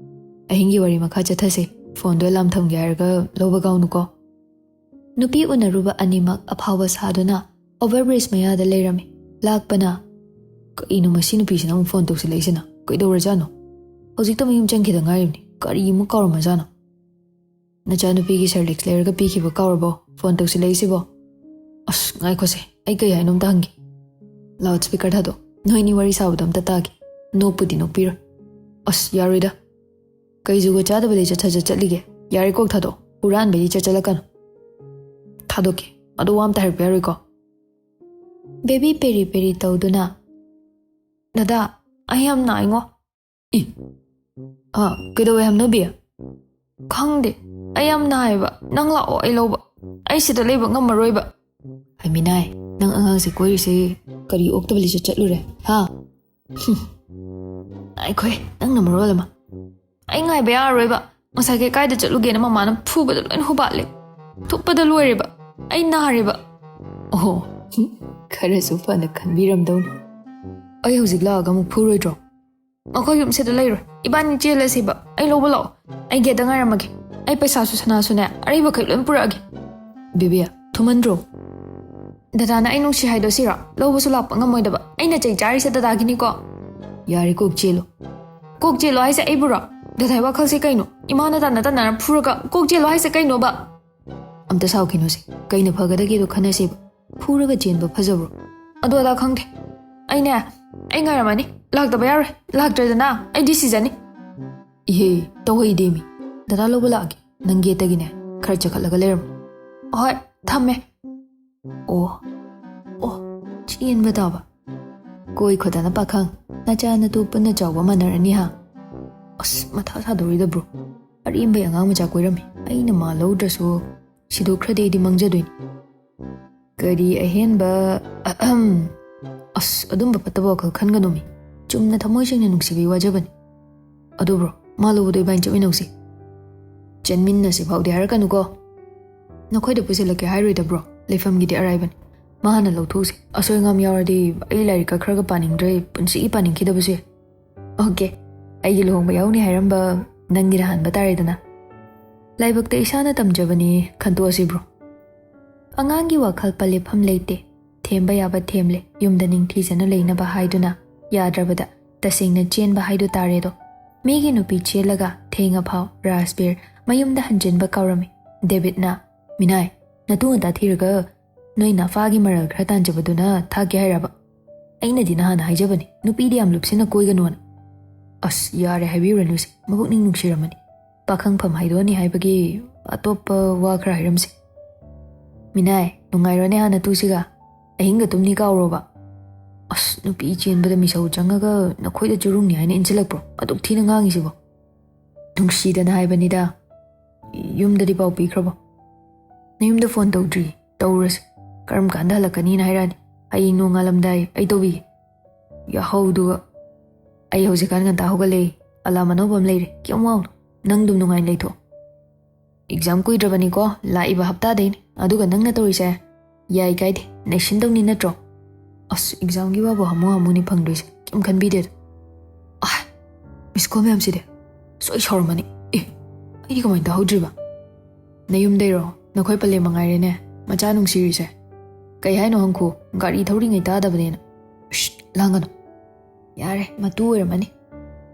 ꯑꯍꯤꯡꯒꯤ ꯋꯥꯔꯤ ꯃꯈꯥ ꯆꯠꯊꯁꯦ꯫ ꯐꯣꯟꯗꯣ ꯑꯦꯂꯥꯝ ꯊꯝꯒꯦ ꯍꯥꯏꯔꯒ ꯂꯧꯕ ꯀꯥꯎꯅꯨꯀꯣ꯫ ꯅꯨꯄꯤ ꯎꯅꯔꯨꯕ ꯑꯅꯤꯃꯛ ꯑꯐꯥꯎꯕ ꯁꯥꯗꯨꯅ ꯑꯣꯚꯔ ꯕ꯭ꯔꯤꯖ ꯃꯌꯥꯗ ꯂꯩꯔꯝꯃꯤ꯫ ꯂꯥꯛꯄꯅ, "ꯀꯩꯅꯣ ꯃꯁꯤ ꯅꯨꯄꯤꯁꯤꯅ ꯑꯃꯨꯛ ꯐꯣꯟ ꯇꯧꯁꯤꯜꯂꯛꯏꯁꯤꯅ? ꯀꯩꯗꯧꯔꯖꯥꯠꯅꯣ? ꯍꯧꯖꯤꯛꯇ ꯃꯌꯨꯝ ꯆꯪꯈꯤꯗ ꯉꯥꯏꯔꯤꯕꯅꯤ꯫ ꯀꯔꯤ ꯑꯃꯨꯛ ꯀꯥꯎꯔꯝꯃꯖꯥꯠꯅꯣ?" "ꯅꯆꯥꯅꯨꯄꯤꯒꯤ ꯁꯦꯔꯤꯂꯦꯛꯁ ꯂꯩꯔꯒ ꯄꯤꯈꯤꯕ ꯀꯥꯎꯔꯕꯣ? ꯐꯣꯟ ꯇꯧꯁꯤꯜꯂꯛꯏꯁꯤꯕꯣ?" "ꯑꯁ, ꯉꯥꯏꯈꯣꯁꯦ, ꯑꯩ ꯀꯩ ꯍꯥꯏꯅꯣ ꯑꯝꯇ ꯍꯪꯒꯦ꯫ ꯂꯥꯎꯠ ꯁ꯭ꯄꯤꯀꯔ ꯊꯥꯗꯣꯛ꯫ ꯅꯣꯏꯅꯤ ꯋꯥꯔꯤ ꯁꯥꯕꯗꯣ ꯑꯝꯇ ꯇꯥꯒꯦ꯫ ꯅꯣꯛꯄꯨꯗꯤ ꯅꯣꯛꯄꯤꯔꯣꯏ꯫" "ꯑꯁ, ꯌꯥꯔꯣꯏꯗ꯫ ꯀꯩ ꯖꯨꯒꯣꯠ ꯆꯥꯗꯕ ꯂꯤꯆꯠ ꯁꯥꯖꯠ ꯆꯠꯂꯤꯒꯦ? ꯌꯥꯔꯦ, ꯀꯣꯛ ꯊꯥꯗꯣꯛ꯫ ꯍꯨꯔꯥꯟꯕꯒꯤ ꯂꯤꯆꯠ ꯆꯠꯂꯛꯀꯅꯨ꯫" "ꯊꯥꯗꯣꯛꯀꯦ꯫ ꯑꯗꯣ ꯋꯥ ꯑꯝꯇ ꯍꯥꯏꯔꯛꯄ ꯌꯥꯔꯣꯏꯀꯣ?" ꯕꯦꯕꯤ ꯄꯦꯔꯤ ꯄꯦꯔꯤ ꯇꯧꯗꯨꯅ, "ꯗꯗꯥ, ꯑꯩ ꯌꯥꯝ ꯅꯥꯏꯉꯣ꯫" "ꯏ, ꯑꯥ, ꯀꯩꯗꯧꯋꯦ ꯍꯥꯏꯕꯅꯣ, ꯕꯤ?" "ꯈꯪꯗꯦ, ꯑꯩ ꯌꯥꯝ ꯅꯥꯏꯌꯦꯕ꯫ ꯅꯪ ꯂꯥꯛꯑꯣ, ꯑꯩ ꯂꯧꯕ꯫ ꯑꯩ ꯁꯤꯗ ꯂꯩꯕ ꯉꯝꯃꯔꯣꯏꯕ꯫" "ꯍꯩꯃꯤꯅꯥꯏ, ꯅꯪ ꯑꯉꯥꯡꯁꯦ ꯀꯣꯏꯔꯤꯁꯦ ꯀꯔꯤ ꯑꯣꯛꯇꯕ ꯂꯤꯆꯠ ꯆꯠꯂꯨꯔꯦ, ꯍꯥ?" "ꯍꯨꯝ, ꯉꯥꯏꯈꯣꯍꯦ, ꯅꯪꯅ ꯃꯔꯣꯜ ꯑꯃ꯫ ꯑꯩ ꯉꯥꯏꯕ ꯌꯥꯔꯔꯣꯏꯕ꯫ ꯉꯁꯥꯏ ꯀꯩ ꯀꯥꯏꯗ ꯆꯠꯂꯨꯒꯦꯅ ꯃꯃꯥꯅ ꯐꯨꯕꯗ ꯂꯣꯏꯅ ꯍꯨꯕꯥꯠꯂꯦ꯫ ꯊꯨꯞꯄꯗ ꯂꯣꯏꯔꯦꯕ꯫ ꯑꯩ ꯅꯥꯔꯦꯕ꯫" "ꯑꯣꯍꯣ, ꯍꯨꯝ, ꯈꯔꯁꯨ ꯐꯅ ꯈꯟꯕꯤꯔꯝꯗꯧꯅꯤ꯫ ꯑꯩ ꯍꯧꯖꯤꯛ ꯂꯥꯛꯑꯒ ꯑꯃꯨꯛ ꯐꯨꯔꯣꯏꯗ꯭ꯔꯣ?" "ꯃꯈꯣꯏ ꯌꯨꯝꯁꯤꯗ ꯂꯩꯔꯣꯏ꯫ ꯏꯕꯥꯅꯤ ꯆꯦꯜꯂꯁꯤꯕ꯫ ꯑꯩ ꯂꯧꯕ ꯂꯥꯛꯑꯣ꯫ ꯑꯩ ꯒꯦꯠꯇ ꯉꯥꯏꯔꯝꯃꯒꯦ꯫ ꯑꯩ ꯄꯩꯁꯥꯁꯨ ꯁꯅꯥꯁꯨꯅꯦ, ꯑꯔꯩꯕꯈꯩ ꯂꯣꯏ ꯄꯨꯔꯛꯑꯒꯦ꯫" "ꯕꯦꯕꯤ, ꯊꯨꯃꯟꯗ꯭ꯔꯣ?" "ꯗꯗꯥꯅ ꯑꯩ ꯅꯨꯡꯁꯤ ꯍꯥꯏꯗꯣ ꯁꯤꯔꯣ? ꯂꯧꯕꯁꯨ ꯂꯥꯛꯄ ꯉꯝꯃꯣꯏꯗꯕ꯫ ꯑꯩꯅ ꯆꯩ ꯆꯥꯔꯤꯁꯦ ꯗꯗꯥꯒꯤꯅꯤꯀꯣ꯫" "ꯌꯥꯔꯦ, ꯀꯣꯛ ꯆꯦꯜꯂꯣ꯫" "ꯀꯣꯛ ꯆꯦꯜꯂꯣ ꯍꯥꯏꯁꯦ ꯑꯩꯕꯨꯔꯣ? ꯗꯗꯥꯏ ꯋꯥꯈꯜꯁꯦ ꯀꯩꯅꯣ? ꯏꯃꯥꯅ ꯇꯥꯟꯅ ꯇꯥꯟꯅꯔ ꯐꯨꯔꯒ ꯀꯣꯛ ꯆꯦꯜꯂꯣ ꯍꯥꯏꯁꯦ ꯀꯩꯅꯣꯕ?" "ꯑꯝꯇ ꯁꯥꯎꯈꯤꯅꯣꯁꯦ꯫ ꯀꯩꯅ ꯐꯒꯗꯒꯦꯗꯣ ꯈꯟꯅꯁꯦꯕ꯫ ꯐꯨꯔꯒ ꯆꯦꯟꯕ ꯐꯖꯕ꯭ꯔꯣ?" "ꯑꯗꯨ ꯑꯗꯥ ꯈꯪꯗꯦ꯫ ꯑꯩꯅꯦ, ꯑꯩ ꯉꯥꯏꯔꯝꯃꯅꯤ꯫ ꯂꯥꯛꯇꯕ ꯌꯥꯔꯣꯏ꯫ ꯂꯥꯛꯇ꯭ꯔꯦꯗꯅ ꯑꯩꯗꯤ ꯁꯤꯖꯅꯤ꯫" "ꯏꯍꯦ, ꯇꯧꯍꯩꯗꯦꯃꯤ꯫ ꯗꯗꯥ ꯂꯧꯕ ꯂꯥꯛꯑꯒꯦ꯫ ꯅꯪ ꯒꯦꯠꯇꯒꯤꯅꯦ ꯈꯔ ꯆꯈꯠꯂꯒ ꯂꯩꯔꯝꯃꯣ꯫" "ꯍꯣꯏ, ꯊꯝꯃꯦ꯫" ꯑꯣ, ꯑꯣ, ꯆꯦꯟꯕ ꯇꯥꯕ꯫ ꯀꯣꯏ ꯈꯣꯗꯥꯅ ꯄꯥꯈꯪ, ꯅꯆꯥ ꯅꯇꯨ ꯄꯨꯟꯅ ꯆꯥꯎꯕ ꯃꯥꯟꯅꯔꯅꯤ ꯍꯥ? ꯑꯁ, ꯃꯊꯥ ꯁꯥꯗꯧꯔꯤꯗꯕ꯭ꯔꯣ? ꯑꯔꯦꯝꯕꯩ ꯑꯉꯥꯡ ꯃꯆꯥ ꯀꯣꯏꯔꯝꯃꯤ꯫ ꯑꯩꯅ ꯃꯥ ꯂꯧꯗ꯭ꯔꯁꯨ ꯁꯤꯗꯣꯛꯈ꯭ꯔꯗꯤ ꯑꯩꯗꯤ ꯃꯥꯡꯖꯗꯣꯏꯅꯤ꯫ ꯀꯔꯤ ꯑꯍꯦꯟꯕ, ꯑꯍꯝ꯫ ꯑꯁ, ꯑꯗꯨꯝꯕ ꯐꯠꯇꯕ ꯋꯥꯈꯜ ꯈꯟꯒꯅꯨꯃꯤ꯫ ꯆꯨꯝꯅ ꯊꯃꯣꯏ ꯁꯦꯡꯅ ꯅꯨꯡꯁꯤꯕꯩ ꯋꯥꯖꯕꯅꯤ꯫ ꯑꯗꯨ ꯕ꯭ꯔꯣ, ꯃꯥ ꯂꯧꯕꯗꯣ ꯏꯕꯥꯅꯤ ꯆꯠꯃꯤꯟꯅꯧꯁꯤ꯫ ꯆꯦꯟꯃꯤꯟꯅꯁꯤ ꯐꯥꯎꯗꯤ ꯍꯥꯏꯔꯛꯀꯅꯨꯀꯣ꯫ ꯅꯈꯣꯏꯗ ꯄꯨꯁꯤꯜꯂꯛꯀꯦ ꯍꯥꯏꯔꯣꯏꯗꯕ꯭ꯔꯣ? ꯂꯩꯐꯝꯒꯤꯗꯤ ꯑꯔꯥꯏꯕꯅꯤ꯫ ꯃꯥ ꯍꯥꯟꯅ ꯂꯧꯊꯣꯛꯎꯁꯦ꯫ ꯑꯁꯣꯏ ꯑꯉꯥꯝ ꯌꯥꯎꯔꯗꯤ ꯑꯩ ꯂꯥꯏꯔꯤꯛꯀ ꯈꯔꯒ ꯄꯥꯅꯤꯡꯗ꯭ꯔꯦ, ꯄꯨꯟꯁꯤꯒꯤ ꯄꯥꯅꯤꯡꯈꯤꯗꯕꯁꯦ꯫ ꯑꯣꯀꯦ, ꯑꯩꯒꯤ ꯂꯨꯍꯣꯡꯕ ꯌꯥꯎꯅꯤ ꯍꯥꯏꯔꯝꯕ ꯅꯪꯒꯤꯅ ꯍꯥꯟꯕ ꯇꯥꯔꯦꯗꯅ꯫ ꯂꯥꯏꯕꯛꯇ ꯏꯁꯥꯅ ꯇꯝꯖꯕꯅꯤ, ꯈꯟꯇꯣꯛꯑꯁꯤꯕ꯭ꯔꯣ? ꯑꯉꯥꯡꯒꯤ ꯋꯥꯈꯜ ꯄꯜꯂꯤꯐꯝ ꯂꯩꯇꯦ꯫ ꯊꯦꯝꯕ ꯌꯥꯕ ꯊꯦꯝꯂꯦ, ꯌꯨꯝꯗ ꯅꯤꯡꯊꯤꯖꯅ ꯂꯩꯅꯕ ꯍꯥꯏꯗꯨꯅ꯫ ꯌꯥꯗ꯭ꯔꯕꯗ ꯇꯁꯦꯡꯅ ꯆꯦꯟꯕ ꯍꯥꯏꯗꯨ ꯇꯥꯔꯦꯗꯣ꯫ ꯃꯤꯒꯤ ꯅꯨꯄꯤ ꯆꯦꯜꯂꯒ ꯊꯦꯡꯉꯐꯥꯎ ꯔꯥꯖꯕꯤꯔ ꯃꯌꯨꯝꯗ ꯍꯟꯖꯤꯟꯕ ꯀꯥꯎꯔꯝꯃꯤ꯫ ꯗꯦꯕꯤꯠꯅ, "ꯃꯤꯅꯥꯏ, ꯅꯇꯨ ꯉꯟꯇꯥ ꯊꯤꯔꯒ ꯅꯣꯏ ꯅꯐꯥꯒꯤ ꯃꯔꯜ ꯈꯔ ꯇꯥꯟꯖꯕꯗꯨꯅ ꯊꯥꯛꯀꯦ ꯍꯥꯏꯔꯕ? ꯑꯩꯅꯗꯤ ꯅꯍꯥꯟ ꯍꯥꯏꯖꯕꯅꯤ, ꯅꯨꯄꯤꯗꯤ ꯌꯥꯝ ꯂꯨꯞꯁꯤꯟꯅ ꯀꯣꯏꯒꯅꯨꯅ꯫" ꯑꯁ, ꯌꯥꯔꯦ, ꯍꯥꯏꯕꯤꯔꯨꯔꯅꯨꯁꯦ, ꯃꯕꯨꯛꯅꯤꯡ ꯅꯨꯡꯁꯤꯔꯝꯃꯅꯤ꯫ ꯄꯥꯈꯪꯐꯝ ꯍꯥꯏꯗꯣꯛꯑꯅꯤ ꯍꯥꯏꯕꯒꯤ ꯑꯇꯣꯞꯄ ꯋꯥ ꯈꯔ ꯍꯥꯏꯔꯝꯁꯦ꯫ ꯃꯤꯅꯥꯏ, ꯅꯨꯡꯉꯥꯏꯔꯣꯅꯦ ꯍꯥꯟꯅ ꯇꯨꯁꯤꯒ꯫ ꯑꯍꯤꯡꯒ ꯇꯨꯝꯅꯤ ꯀꯥꯎꯔꯣꯕ? ꯑꯁ, ꯅꯨꯄꯤ ꯆꯦꯟꯕꯗ ꯃꯤꯁꯧ ꯆꯪꯉꯒ ꯅꯈꯣꯏꯗ ꯆꯨꯔꯨꯡꯅꯤ ꯍꯥꯏꯅ ꯏꯟꯁꯤꯜꯂꯛꯄ꯭ꯔꯣ? ꯑꯗꯨꯛ ꯊꯤꯅ ꯉꯥꯡꯉꯤꯁꯤꯕꯣ? ꯅꯨꯡꯁꯤꯗꯅ ꯍꯥꯏꯕꯅꯤꯗ꯫ ꯌꯨꯝꯗꯗꯤ ꯄꯥꯎ ꯄꯤꯈ꯭ꯔꯕꯣ? ꯅꯌꯨꯝꯗ ꯐꯣꯟ ꯇꯧꯗ꯭ꯔꯤ, ꯇꯧꯔꯁꯦ꯫ ꯀꯔꯝ ꯀꯥꯟꯗ ꯍꯜꯂꯛꯀꯅꯤꯅ ꯍꯥꯏꯔꯛꯑꯅꯤ꯫ ꯍꯌꯦꯡ ꯅꯣꯡꯉꯥꯜꯂꯝꯗꯥꯏ ꯑꯩ ꯇꯧꯕꯤꯒꯦ꯫ ꯌꯥꯍꯧꯗꯨꯒ꯫ ꯑꯩ ꯍꯧꯖꯤꯛꯀꯥꯟ ꯉꯟꯇꯥ ꯍꯧꯒꯠꯂꯦ꯫ ꯑꯂꯥꯝ ꯑꯅꯧꯕ ꯑꯃ ꯂꯩꯔꯦ꯫ ꯀꯩꯝ ꯋꯥꯎꯅꯨ꯫ ꯅꯪ ꯑꯗꯨꯝ ꯅꯨꯡꯉꯥꯏꯅ ꯂꯩꯊꯣꯛ꯫ ꯑꯦꯛꯖꯥꯝ ꯀꯨꯏꯗ꯭ꯔꯕꯅꯤꯀꯣ, ꯂꯥꯛꯏꯕ ꯍꯞꯇꯥꯗꯩꯅꯤ꯫ ꯑꯗꯨꯒ ꯅꯪꯅ ꯇꯧꯔꯤꯁꯦ? ꯌꯥꯏ ꯀꯥꯏꯗꯦ, ꯅꯩꯁꯤꯟꯗꯧꯅꯤ ꯅꯠꯇ꯭ꯔꯣ? ꯑꯁ, ꯑꯦꯛꯖꯥꯝꯒꯤ ꯋꯥꯕꯨ ꯍꯥꯃꯨ ꯍꯥꯃꯨꯅꯤ ꯐꯪꯗꯣꯏꯁꯦ, ꯀꯩꯝ ꯈꯟꯕꯤꯗꯦꯗ꯫ ꯑꯥꯏ, ꯃꯤꯁ ꯀꯣꯜ ꯃꯌꯥꯝꯁꯤꯗꯤ꯫ ꯁꯣꯏ ꯁꯥꯎꯔꯝꯃꯅꯤ꯫ ꯑꯦ, ꯑꯩꯗꯤ ꯀꯃꯥꯏꯅ ꯇꯥꯍꯧꯗ꯭ꯔꯤꯕ? ꯅꯌꯨꯝꯗꯩꯔꯣ? ꯅꯈꯣꯏ ꯄꯂꯦꯝ ꯃꯉꯥꯏꯔꯦꯅꯦ ꯃꯆꯥ ꯅꯨꯡꯁꯤꯔꯤꯁꯦ꯫ ꯀꯩ ꯍꯥꯏꯅꯣ ꯍꯪꯈꯨ? ꯒꯥꯔꯤ ꯊꯧꯔꯤꯉꯩ ꯇꯥꯗꯕꯅꯦꯅ꯫ ꯁ꯭ꯠ, ꯂꯥꯡꯒꯅꯨ꯫ ꯌꯥꯔꯦ, ꯃꯇꯨ ꯑꯣꯏꯔꯝꯃꯅꯤ꯫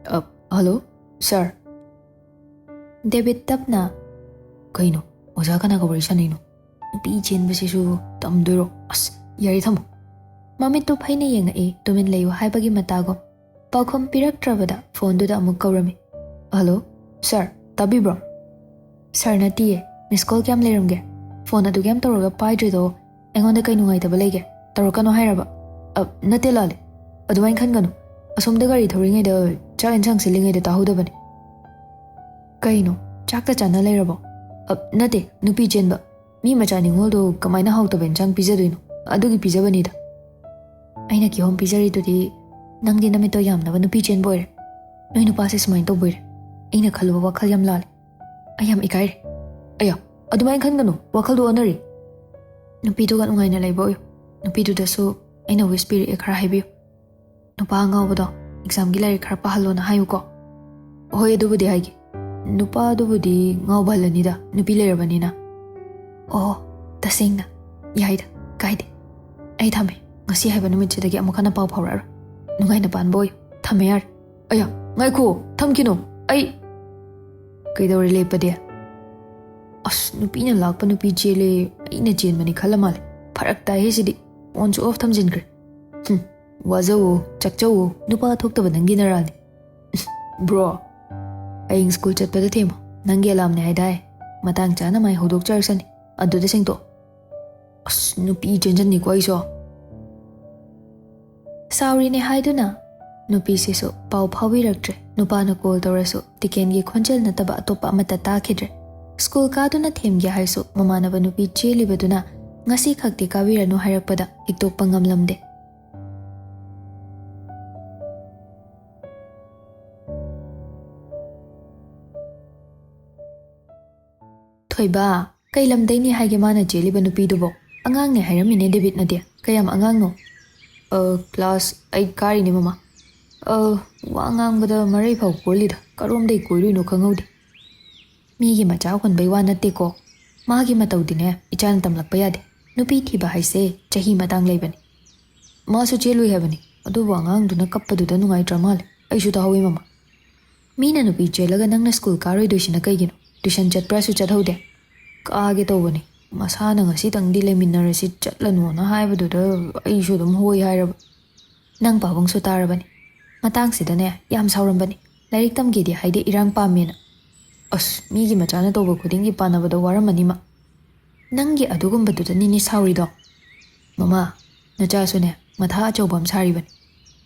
ꯑ, ꯍꯜꯂꯣ, ꯁꯥꯔ꯫ ꯗꯦꯕꯤꯠ ꯇꯞꯅ, "ꯀꯩꯅꯣ? ꯑꯣꯖꯥ ꯀꯅꯥꯒ ꯋꯥꯔꯤ ꯁꯥꯟꯅꯩꯅꯣ? ꯅꯨꯄꯤ ꯆꯦꯟꯕꯁꯤꯁꯨ ꯇꯝꯗꯣꯏꯔꯣ? ꯑꯁ, ꯌꯥꯔꯦ, ꯊꯝꯃꯣ꯫" ꯃꯃꯤꯠꯇꯨ ꯐꯩꯅ ꯌꯦꯡꯉꯛꯏ, ꯇꯨꯃꯤꯟ ꯂꯩꯌꯨ ꯍꯥꯏꯕꯒꯤ ꯃꯇꯥꯒꯨꯝ꯫ ꯄꯥꯎꯈꯨꯝ ꯄꯤꯔꯛꯇ꯭ꯔꯕꯗ ꯐꯣꯟꯗꯨꯗ ꯑꯃꯨꯛ ꯀꯧꯔꯝꯃꯤ꯫ "ꯍꯜꯂꯣ, ꯁꯥꯔ, ꯇꯥꯕꯤꯕ꯭ꯔꯣ?" "ꯁꯥꯔ ꯅꯠꯇꯤꯌꯦ, ꯃꯤꯁ ꯀꯣꯜ ꯀꯌꯥꯝ ꯂꯩꯔꯝꯒꯦ? ꯐꯣꯟ ꯑꯗꯨꯛ ꯌꯥꯝ ꯇꯧꯔꯒ ꯄꯥꯏꯗ꯭ꯔꯤꯗꯣ ꯑꯩꯉꯣꯟꯗ ꯀꯩ ꯅꯨꯡꯉꯥꯏꯇꯕ ꯂꯩꯒꯦ? ꯇꯧꯔꯛꯀꯅꯣ ꯍꯥꯏꯔꯕ?" "ꯑ, ꯅꯠꯇꯦ ꯂꯥꯂꯤ, ꯑꯗꯨꯃꯥꯏꯅ ꯈꯟꯒꯅꯨ꯫ ꯑꯁꯣꯝꯗ ꯒꯥꯔꯤ ꯊꯧꯔꯤꯉꯩꯗ ꯆꯥꯛ ꯏꯟꯁꯥꯡ ꯁꯤꯜꯂꯤꯉꯩꯗ ꯇꯥꯍꯧꯗꯕꯅꯤ꯫" "ꯀꯩꯅꯣ, ꯆꯥꯛꯀ ꯆꯥꯅ ꯂꯩꯔꯕꯣ?" "ꯑ, ꯅꯠꯇꯦ, ꯅꯨꯄꯤ ꯆꯦꯟꯕ꯫ ꯃꯤ ꯃꯆꯥ ꯅꯤꯉꯣꯜꯗꯣ ꯀꯃꯥꯏꯅ ꯍꯥꯎꯇꯕ ꯏꯟꯁꯥꯡ ꯄꯤꯖꯗꯣꯏꯅꯣ? ꯑꯗꯨꯒꯤ ꯄꯤꯖꯕꯅꯤꯗ꯫" "ꯑꯩꯅ ꯀꯤꯍꯣꯝ ꯄꯤꯖꯔꯤꯗꯨꯗꯤ ꯅꯪꯗꯤ ꯅꯃꯤꯠꯇꯣ ꯌꯥꯝꯅꯕ ꯅꯨꯄꯤ ꯆꯦꯟꯕ ꯑꯣꯏꯔꯦ꯫ ꯅꯣꯏ ꯅꯨꯄꯥꯁꯦ ꯁꯨꯃꯥꯏꯅ ꯇꯧꯕ ꯑꯣꯏꯔꯦ꯫ ꯑꯩꯅ ꯈꯜꯂꯨꯕ ꯋꯥꯈꯜ ꯌꯥꯝ ꯂꯥꯜꯂꯦ꯫ ꯑꯩ ꯌꯥꯝ ꯏꯀꯥꯏꯔꯦ꯫" "ꯑꯌꯥ, ꯑꯗꯨꯃꯥꯏꯅ ꯈꯟꯒꯅꯨ, ꯋꯥꯈꯜꯗꯣ ꯑꯣꯟꯅꯔꯤ꯫ ꯅꯨꯄꯤꯗꯨꯒ ꯅꯨꯡꯉꯥꯏꯅ ꯂꯩꯕ ꯑꯣꯏꯌꯨ꯫ ꯅꯨꯄꯤꯗꯨꯗꯁꯨ ꯑꯩꯅ ꯋꯤꯁ ꯄꯤꯔꯛꯑꯦ, ꯈꯔ ꯍꯥꯏꯕꯤꯌꯨ꯫ ꯅꯨꯄꯥ ꯑꯉꯥꯎꯕꯗꯣ ꯑꯦꯛꯖꯥꯝꯒꯤ ꯂꯥꯏꯔꯤꯛ ꯈꯔ ꯄꯥꯍꯜꯂꯣꯅ ꯍꯥꯏꯌꯨꯀꯣ꯫ ꯍꯣꯏ, ꯑꯗꯨꯕꯨꯗꯤ ꯍꯥꯏꯒꯦ꯫ ꯅꯨꯄꯥꯗꯨꯕꯨꯗꯤ ꯉꯥꯎꯕ ꯍꯜꯂꯅꯤꯗ, ꯅꯨꯄꯤ ꯂꯩꯔꯕꯅꯤꯅ꯫ ꯑꯣ, ꯇꯁꯦꯡꯅ? ꯌꯥꯏꯗ, ꯀꯥꯏꯗꯦ꯫ ꯑꯩ ꯊꯝꯃꯦ꯫ ꯉꯁꯤ ꯍꯥꯏꯕ ꯅꯨꯃꯤꯠꯁꯤꯗꯒꯤ ꯑꯃꯨꯛ ꯍꯟꯅ ꯄꯥꯎ ꯐꯥꯎꯔꯛꯑꯔꯣꯏ꯫ ꯅꯨꯡꯉꯥꯏꯅ ꯄꯥꯟꯕ ꯑꯣꯏꯌꯨ꯫ ꯊꯝꯃꯦ ꯌꯥꯔꯦ꯫ ꯑꯌꯥ, ꯉꯥꯏꯈꯣ, ꯊꯝꯈꯤꯅꯣ꯫ ꯑꯩ ꯀꯩꯗꯧꯔꯦ ꯂꯦꯞꯄꯗꯤ? ꯑꯁ, ꯅꯨꯄꯤꯅ ꯂꯥꯛꯄ ꯅꯨꯄꯤ ꯆꯦꯜꯂꯦ, ꯑꯩꯅ ꯆꯦꯟꯕꯅꯤ ꯈꯜꯂ ꯃꯥꯜꯂꯦ꯫ ꯐꯔꯛ ꯇꯥꯏꯍꯦ ꯁꯤꯗꯤ꯫ ꯐꯣꯟꯁꯨ ꯑꯣꯐ ꯊꯝꯖꯤꯟꯈ꯭ꯔꯦ꯫ ꯍꯨꯝ, ꯋꯥꯖꯧꯋꯣ, ꯆꯥꯛꯆꯧꯋꯣ, ꯅꯨꯄꯥ ꯊꯣꯛꯇꯕ ꯅꯪꯒꯤ ꯅꯔꯥꯜꯅꯤ꯫ ꯕ꯭ꯔꯣ, ꯍꯌꯦꯡ ꯁ꯭ꯀꯨꯜ ꯆꯠꯄꯗ ꯊꯦꯝꯃꯣ꯫ ꯅꯪꯒꯤ ꯑꯦꯂꯥꯝꯅꯦ ꯍꯥꯏꯗꯥꯏ? ꯃꯇꯥꯡ ꯆꯥꯅ ꯃꯥꯏ ꯍꯧꯗꯣꯛꯆꯔꯛꯁꯅꯤ꯫ ꯑꯗꯨꯗ ꯁꯦꯡꯗꯣꯛ꯫ ꯑꯁ, ꯅꯨꯄꯤ ꯆꯦꯟꯖꯟꯅꯤꯀꯣ ꯑꯩꯁꯨ꯫ ꯁꯥꯎꯔꯤꯅꯦ ꯍꯥꯏꯗꯨꯅ ꯅꯨꯄꯤꯁꯤꯁꯨ ꯄꯥꯎ ꯐꯥꯎꯕꯤꯔꯛꯇ꯭ꯔꯦ꯫ ꯅꯨꯄꯥꯅ ꯀꯣꯜ ꯇꯧꯔꯁꯨ ꯇꯤꯀꯦꯟꯒꯤ ꯈꯣꯟꯖꯦꯜ ꯅꯠꯇꯕ ꯑꯇꯣꯞꯄ ꯑꯃꯠꯇ ꯇꯥꯈꯤꯗ꯭ꯔꯦ꯫ ꯁ꯭ꯀꯨꯜ ꯀꯥꯗꯨꯅ ꯊꯦꯝꯒꯦ ꯍꯥꯏꯁꯨ ꯃꯃꯥꯟꯅꯕ ꯅꯨꯄꯤ ꯆꯦꯜꯂꯤꯕꯗꯨꯅ ꯉꯁꯤ ꯈꯛꯇꯤ ꯀꯥꯕꯤꯔꯅꯨ ꯍꯥꯏꯔꯛꯄꯗ ꯍꯤꯛꯇꯣꯛꯄ ꯉꯝꯂꯝꯗꯦ꯫ ꯊꯣꯏꯕ, ꯀꯩ ꯂꯝꯗꯩꯅꯤ ꯍꯥꯏꯒꯦ ꯃꯥꯅ ꯆꯦꯜꯂꯤꯕ ꯅꯨꯄꯤꯗꯨꯕꯣ? ꯑꯉꯥꯡꯅꯦ ꯍꯥꯏꯔꯝꯃꯤꯅꯦ ꯗꯦꯕꯤꯠꯅꯗꯤ꯫ ꯀꯌꯥꯝ ꯑꯉꯥꯡꯅꯣ? ꯑ, ꯀ꯭ꯂꯥꯁ ꯑꯩꯠ ꯀꯥꯔꯤꯅꯦ ꯃꯃꯥ꯫ ꯑ, ꯋꯥ ꯉꯥꯡꯕꯗ ꯃꯔꯩ ꯐꯥꯎ ꯀꯣꯜꯂꯤꯗ, ꯀꯔꯣꯝꯗꯩ ꯀꯣꯏꯔꯨꯏꯅꯣ ꯈꯪꯍꯧꯗꯦ꯫ ꯃꯤꯒꯤ ꯃꯆꯥ ꯍꯨꯟꯕꯩ ꯋꯥ ꯅꯠꯇꯦꯀꯣ꯫ ꯃꯥꯒꯤ ꯃꯇꯧꯗꯤꯅꯦ ꯏꯆꯥꯅ ꯇꯝꯂꯛꯄ ꯌꯥꯗꯦ꯫ ꯅꯨꯄꯤ ꯊꯤꯕ ꯍꯥꯏꯁꯦ ꯆꯍꯤ ꯃꯇꯥꯡ ꯂꯩꯕꯅꯤ꯫ ꯃꯥꯁꯨ ꯆꯦꯜꯂꯨꯏ ꯍꯥꯏꯕꯅꯤ, ꯑꯗꯨꯕꯨ ꯑꯉꯥꯡꯗꯨꯅ ꯀꯞꯄꯗꯨꯗ ꯅꯨꯡꯉꯥꯏꯇ꯭ꯔ ꯃꯥꯜꯂꯦ꯫ ꯑꯩꯁꯨ ꯇꯥꯍꯧꯏ ꯃꯃꯥ꯫ ꯃꯤꯅ ꯅꯨꯄꯤ ꯆꯦꯜꯂꯒ ꯅꯪꯅ ꯁ꯭ꯀꯨꯜ ꯀꯥꯔꯣꯏꯗꯣꯏꯁꯤꯅ ꯀꯩꯒꯤꯅꯣ? ꯇ꯭ꯌꯨꯁꯟ ꯆꯠꯄ꯭ꯔꯥꯁꯨ ꯆꯠꯍꯧꯗꯦ꯫ ꯀꯥꯒꯦ ꯇꯧꯕꯅꯤ꯫ ꯃꯁꯥꯅ ꯉꯁꯤꯇꯪꯗꯤ ꯂꯩꯃꯤꯟꯅꯔꯁꯤ ꯆꯠꯂꯅꯨꯅ ꯍꯥꯏꯕꯗꯨꯗ ꯑꯩꯁꯨ ꯑꯗꯨꯝ ꯍꯣꯏ ꯍꯥꯏꯔꯕ꯫ ꯅꯪ ꯄꯥꯕꯨꯡꯁꯨ ꯇꯥꯔꯕꯅꯤ꯫ ꯃꯇꯥꯡꯁꯤꯗꯅꯦ ꯌꯥꯝ ꯁꯥꯎꯔꯝꯕꯅꯤ꯫ ꯂꯥꯏꯔꯤꯛ ꯇꯝꯒꯦꯗꯤ ꯍꯥꯏꯗꯦ, ꯏꯔꯥꯡ ꯄꯥꯝꯃꯦꯅ꯫ ꯑꯁ, ꯃꯤꯒꯤ ꯃꯆꯥꯅ ꯇꯧꯕ ꯈꯨꯗꯤꯡꯒꯤ ꯄꯥꯟꯅꯕꯗꯣ ꯋꯥꯔꯝꯃꯅꯤ ꯃꯥ꯫ ꯅꯪꯒꯤ ꯑꯗꯨꯒꯨꯝꯕꯗꯨꯗꯅꯤꯅꯦ ꯁꯥꯎꯔꯤꯗꯣ꯫ ꯃꯃꯥ, ꯅꯆꯥꯁꯨꯅꯦ ꯃꯊꯥ ꯑꯆꯧꯕ ꯑꯃ ꯁꯥꯔꯤꯕꯅꯤ꯫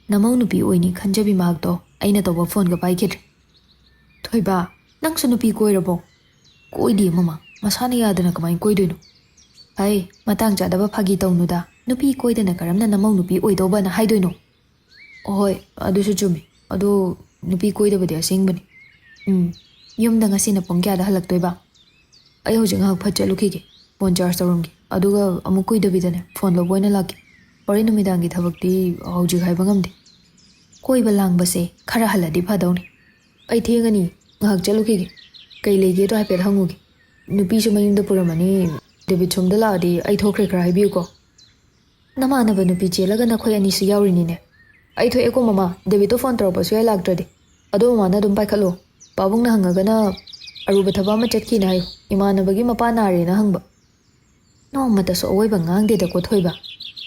ꯅꯃꯧ ꯅꯨꯄꯤ ꯑꯣꯏꯅꯤ ꯈꯟꯖꯕꯤ ꯃꯍꯥꯛꯇꯣ ꯑꯩꯅ ꯇꯧꯕ ꯐꯣꯟꯒ ꯄꯥꯏꯈꯤꯗ꯭ꯔꯦ꯫ ꯊꯣꯏꯕ, ꯅꯪꯁꯨ ꯅꯨꯄꯤ ꯀꯣꯏꯔꯕꯣ? ꯀꯣꯏꯗꯦ ꯃꯃꯥ, ꯃꯁꯥꯅ ꯌꯥꯗꯅ ꯀꯃꯥꯏꯅ ꯀꯣꯏꯗꯣꯏꯅꯣ? ꯍꯩ, ꯃꯇꯥꯡ ꯆꯥꯗꯕ ꯐꯥꯒꯤ ꯇꯧꯅꯨꯗ, ꯅꯨꯄꯤ ꯀꯣꯏꯗꯅ ꯀꯔꯝꯅ ꯅꯃꯧ ꯅꯨꯄꯤ ꯑꯣꯏꯗꯧꯕꯅ ꯍꯥꯏꯗꯣꯏꯅꯣ? ꯍꯣꯏ, ꯑꯗꯨꯁꯨ ꯆꯨꯝꯃꯤ꯫ ꯑꯗꯣ ꯅꯨꯄꯤ ꯀꯣꯏꯗꯕꯗꯤ ꯑꯁꯦꯡꯕꯅꯤ꯫ ꯎꯝ, ꯌꯨꯝꯗ ꯉꯁꯤꯅ ꯄꯨꯡ ꯀꯌꯥꯗ ꯍꯜꯂꯛꯇꯣꯏꯕ? ꯑꯩ ꯍꯧꯖꯤꯛ ꯉꯥꯏꯍꯥꯛ ꯐꯠ ꯆꯠꯂꯨꯈꯤꯒꯦ, ꯐꯣꯟ ꯆꯥꯔꯖ ꯇꯧꯔꯝꯒꯦ꯫ ꯑꯗꯨꯒ ꯑꯃꯨꯛ ꯀꯨꯏꯗꯕꯤꯗꯅꯦ ꯐꯣꯟ ꯂꯧꯕ ꯑꯣꯏꯅ ꯂꯥꯛꯀꯦ꯫ ꯍꯣꯔꯦꯟ ꯅꯨꯃꯤꯗꯥꯡꯒꯤ ꯊꯕꯛꯇꯤ ꯍꯧꯖꯤꯛ ꯍꯥꯏꯕ ꯉꯝꯗꯦ꯫ ꯀꯣꯏꯕ ꯂꯥꯡꯕꯁꯦ ꯈꯔ ꯍꯜꯂꯗꯤ ꯐꯗꯧꯅꯤ꯫ ꯑꯩ ꯊꯦꯡꯉꯅꯤ, ꯉꯥꯏꯍꯥꯛ ꯆꯠꯂꯨꯈꯤꯒꯦ꯫ ꯀꯩ ꯂꯩꯒꯦꯗꯣ ꯍꯥꯏꯐꯦꯠ ꯍꯪꯉꯨꯒꯦ꯫ ꯅꯨꯄꯤꯁꯨ ꯃꯌꯨꯝꯗ ꯄꯨꯔꯝꯃꯅꯤ꯫ ꯗꯦꯕꯤꯠ ꯁꯣꯝꯗ ꯂꯥꯛꯑꯗꯤ ꯑꯩ ꯊꯣꯛꯈ꯭ꯔꯦ ꯈꯔ ꯍꯥꯏꯕꯤꯌꯨꯀꯣ꯫ ꯅꯃꯥꯟꯅꯕ ꯅꯨꯄꯤ ꯆꯦꯜꯂꯒ ꯅꯈꯣꯏ ꯑꯅꯤꯁꯨ ꯌꯥꯎꯔꯤꯅꯤꯅꯦ꯫ ꯑꯩ ꯊꯣꯛꯑꯦꯀꯣ ꯃꯃꯥ, ꯗꯦꯕꯤꯠꯇꯣ ꯐꯣꯟ ꯇꯧꯔꯛꯄ ꯁꯨꯌꯥ ꯂꯥꯛꯇ꯭ꯔꯗꯤ꯫ ꯑꯗꯣ ꯃꯃꯥꯅ ꯑꯗꯨꯝ ꯄꯥꯏꯈꯠꯂꯣ꯫ ꯄꯥꯕꯨꯡꯅ ꯍꯪꯉꯒꯅ ꯑꯔꯨꯕ ꯊꯕꯛ ꯑꯃ ꯆꯠꯈꯤꯅ ꯍꯥꯏꯌꯨ, ꯏꯃꯥꯟꯅꯕꯒꯤ ꯃꯄꯥ ꯅꯥꯔꯦꯅ ꯍꯪꯕ꯫ ꯅꯣꯡꯃꯇꯁꯨ ꯑꯋꯣꯏꯕ ꯉꯥꯡꯗꯦꯗꯀꯣ ꯊꯣꯏꯕ꯫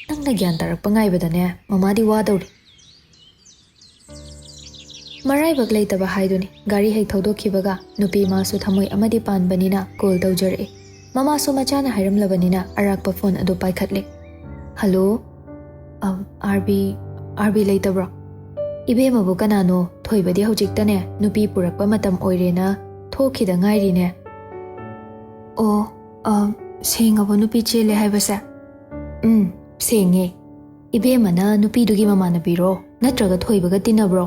ꯅꯪꯅ ꯒ꯭ꯌꯥꯟ ꯇꯥꯔꯛꯄ ꯉꯥꯏꯕꯗꯅꯦ ꯃꯃꯥꯗꯤ ꯋꯥꯗꯧꯔꯤ꯫ ꯃꯔꯥꯏꯕꯛ ꯂꯩꯇꯕ ꯍꯥꯏꯗꯨꯅꯤ꯫ ꯒꯥꯔꯤ ꯍꯦꯛ ꯊꯧꯗꯣꯛꯈꯤꯕꯒ ꯅꯨꯄꯤ ꯃꯥꯁꯨ ꯊꯃꯣꯏ ꯑꯃꯗꯤ ꯄꯥꯟꯕꯅꯤꯅ ꯀꯣꯜ ꯇꯧꯖꯔꯛꯏ꯫ ꯃꯃꯥꯁꯨ ꯃꯆꯥꯅ ꯍꯥꯏꯔꯝꯂꯕꯅꯤꯅ ꯑꯔꯥꯛꯄ ꯐꯣꯟ ꯑꯗꯨ ꯄꯥꯏꯈꯠꯂꯦ꯫ "ꯍꯜꯂꯣ? ꯑꯝ, ꯑꯥꯔꯕꯤ, ꯑꯥꯔꯕꯤ ꯂꯩꯇꯕ꯭ꯔꯣ? ꯏꯕꯦꯝꯃꯕꯨ ꯀꯅꯥꯅꯣ? ꯊꯣꯏꯕꯗꯤ ꯍꯧꯖꯤꯛꯇꯅꯦ ꯅꯨꯄꯤ ꯄꯨꯔꯛꯄ ꯃꯇꯝ ꯑꯣꯏꯔꯦꯅ ꯊꯣꯛꯈꯤꯗ ꯉꯥꯏꯔꯤꯅꯦ꯫" "ꯑꯣ, ꯑꯝ, ꯁꯦꯡꯉꯕꯣ ꯅꯨꯄꯤ ꯆꯦꯜꯂꯦ ꯍꯥꯏꯕꯁꯦ?" "ꯎꯝ, ꯁꯦꯡꯉꯦ꯫ ꯏꯕꯦꯝꯃꯅ ꯅꯨꯄꯤꯗꯨꯒꯤ ꯃꯃꯥꯟꯅꯕꯤꯔꯣ? ꯅꯠꯇ꯭ꯔꯒ ꯊꯣꯏꯕꯒ ꯇꯤꯟꯅꯕ꯭ꯔꯣ?"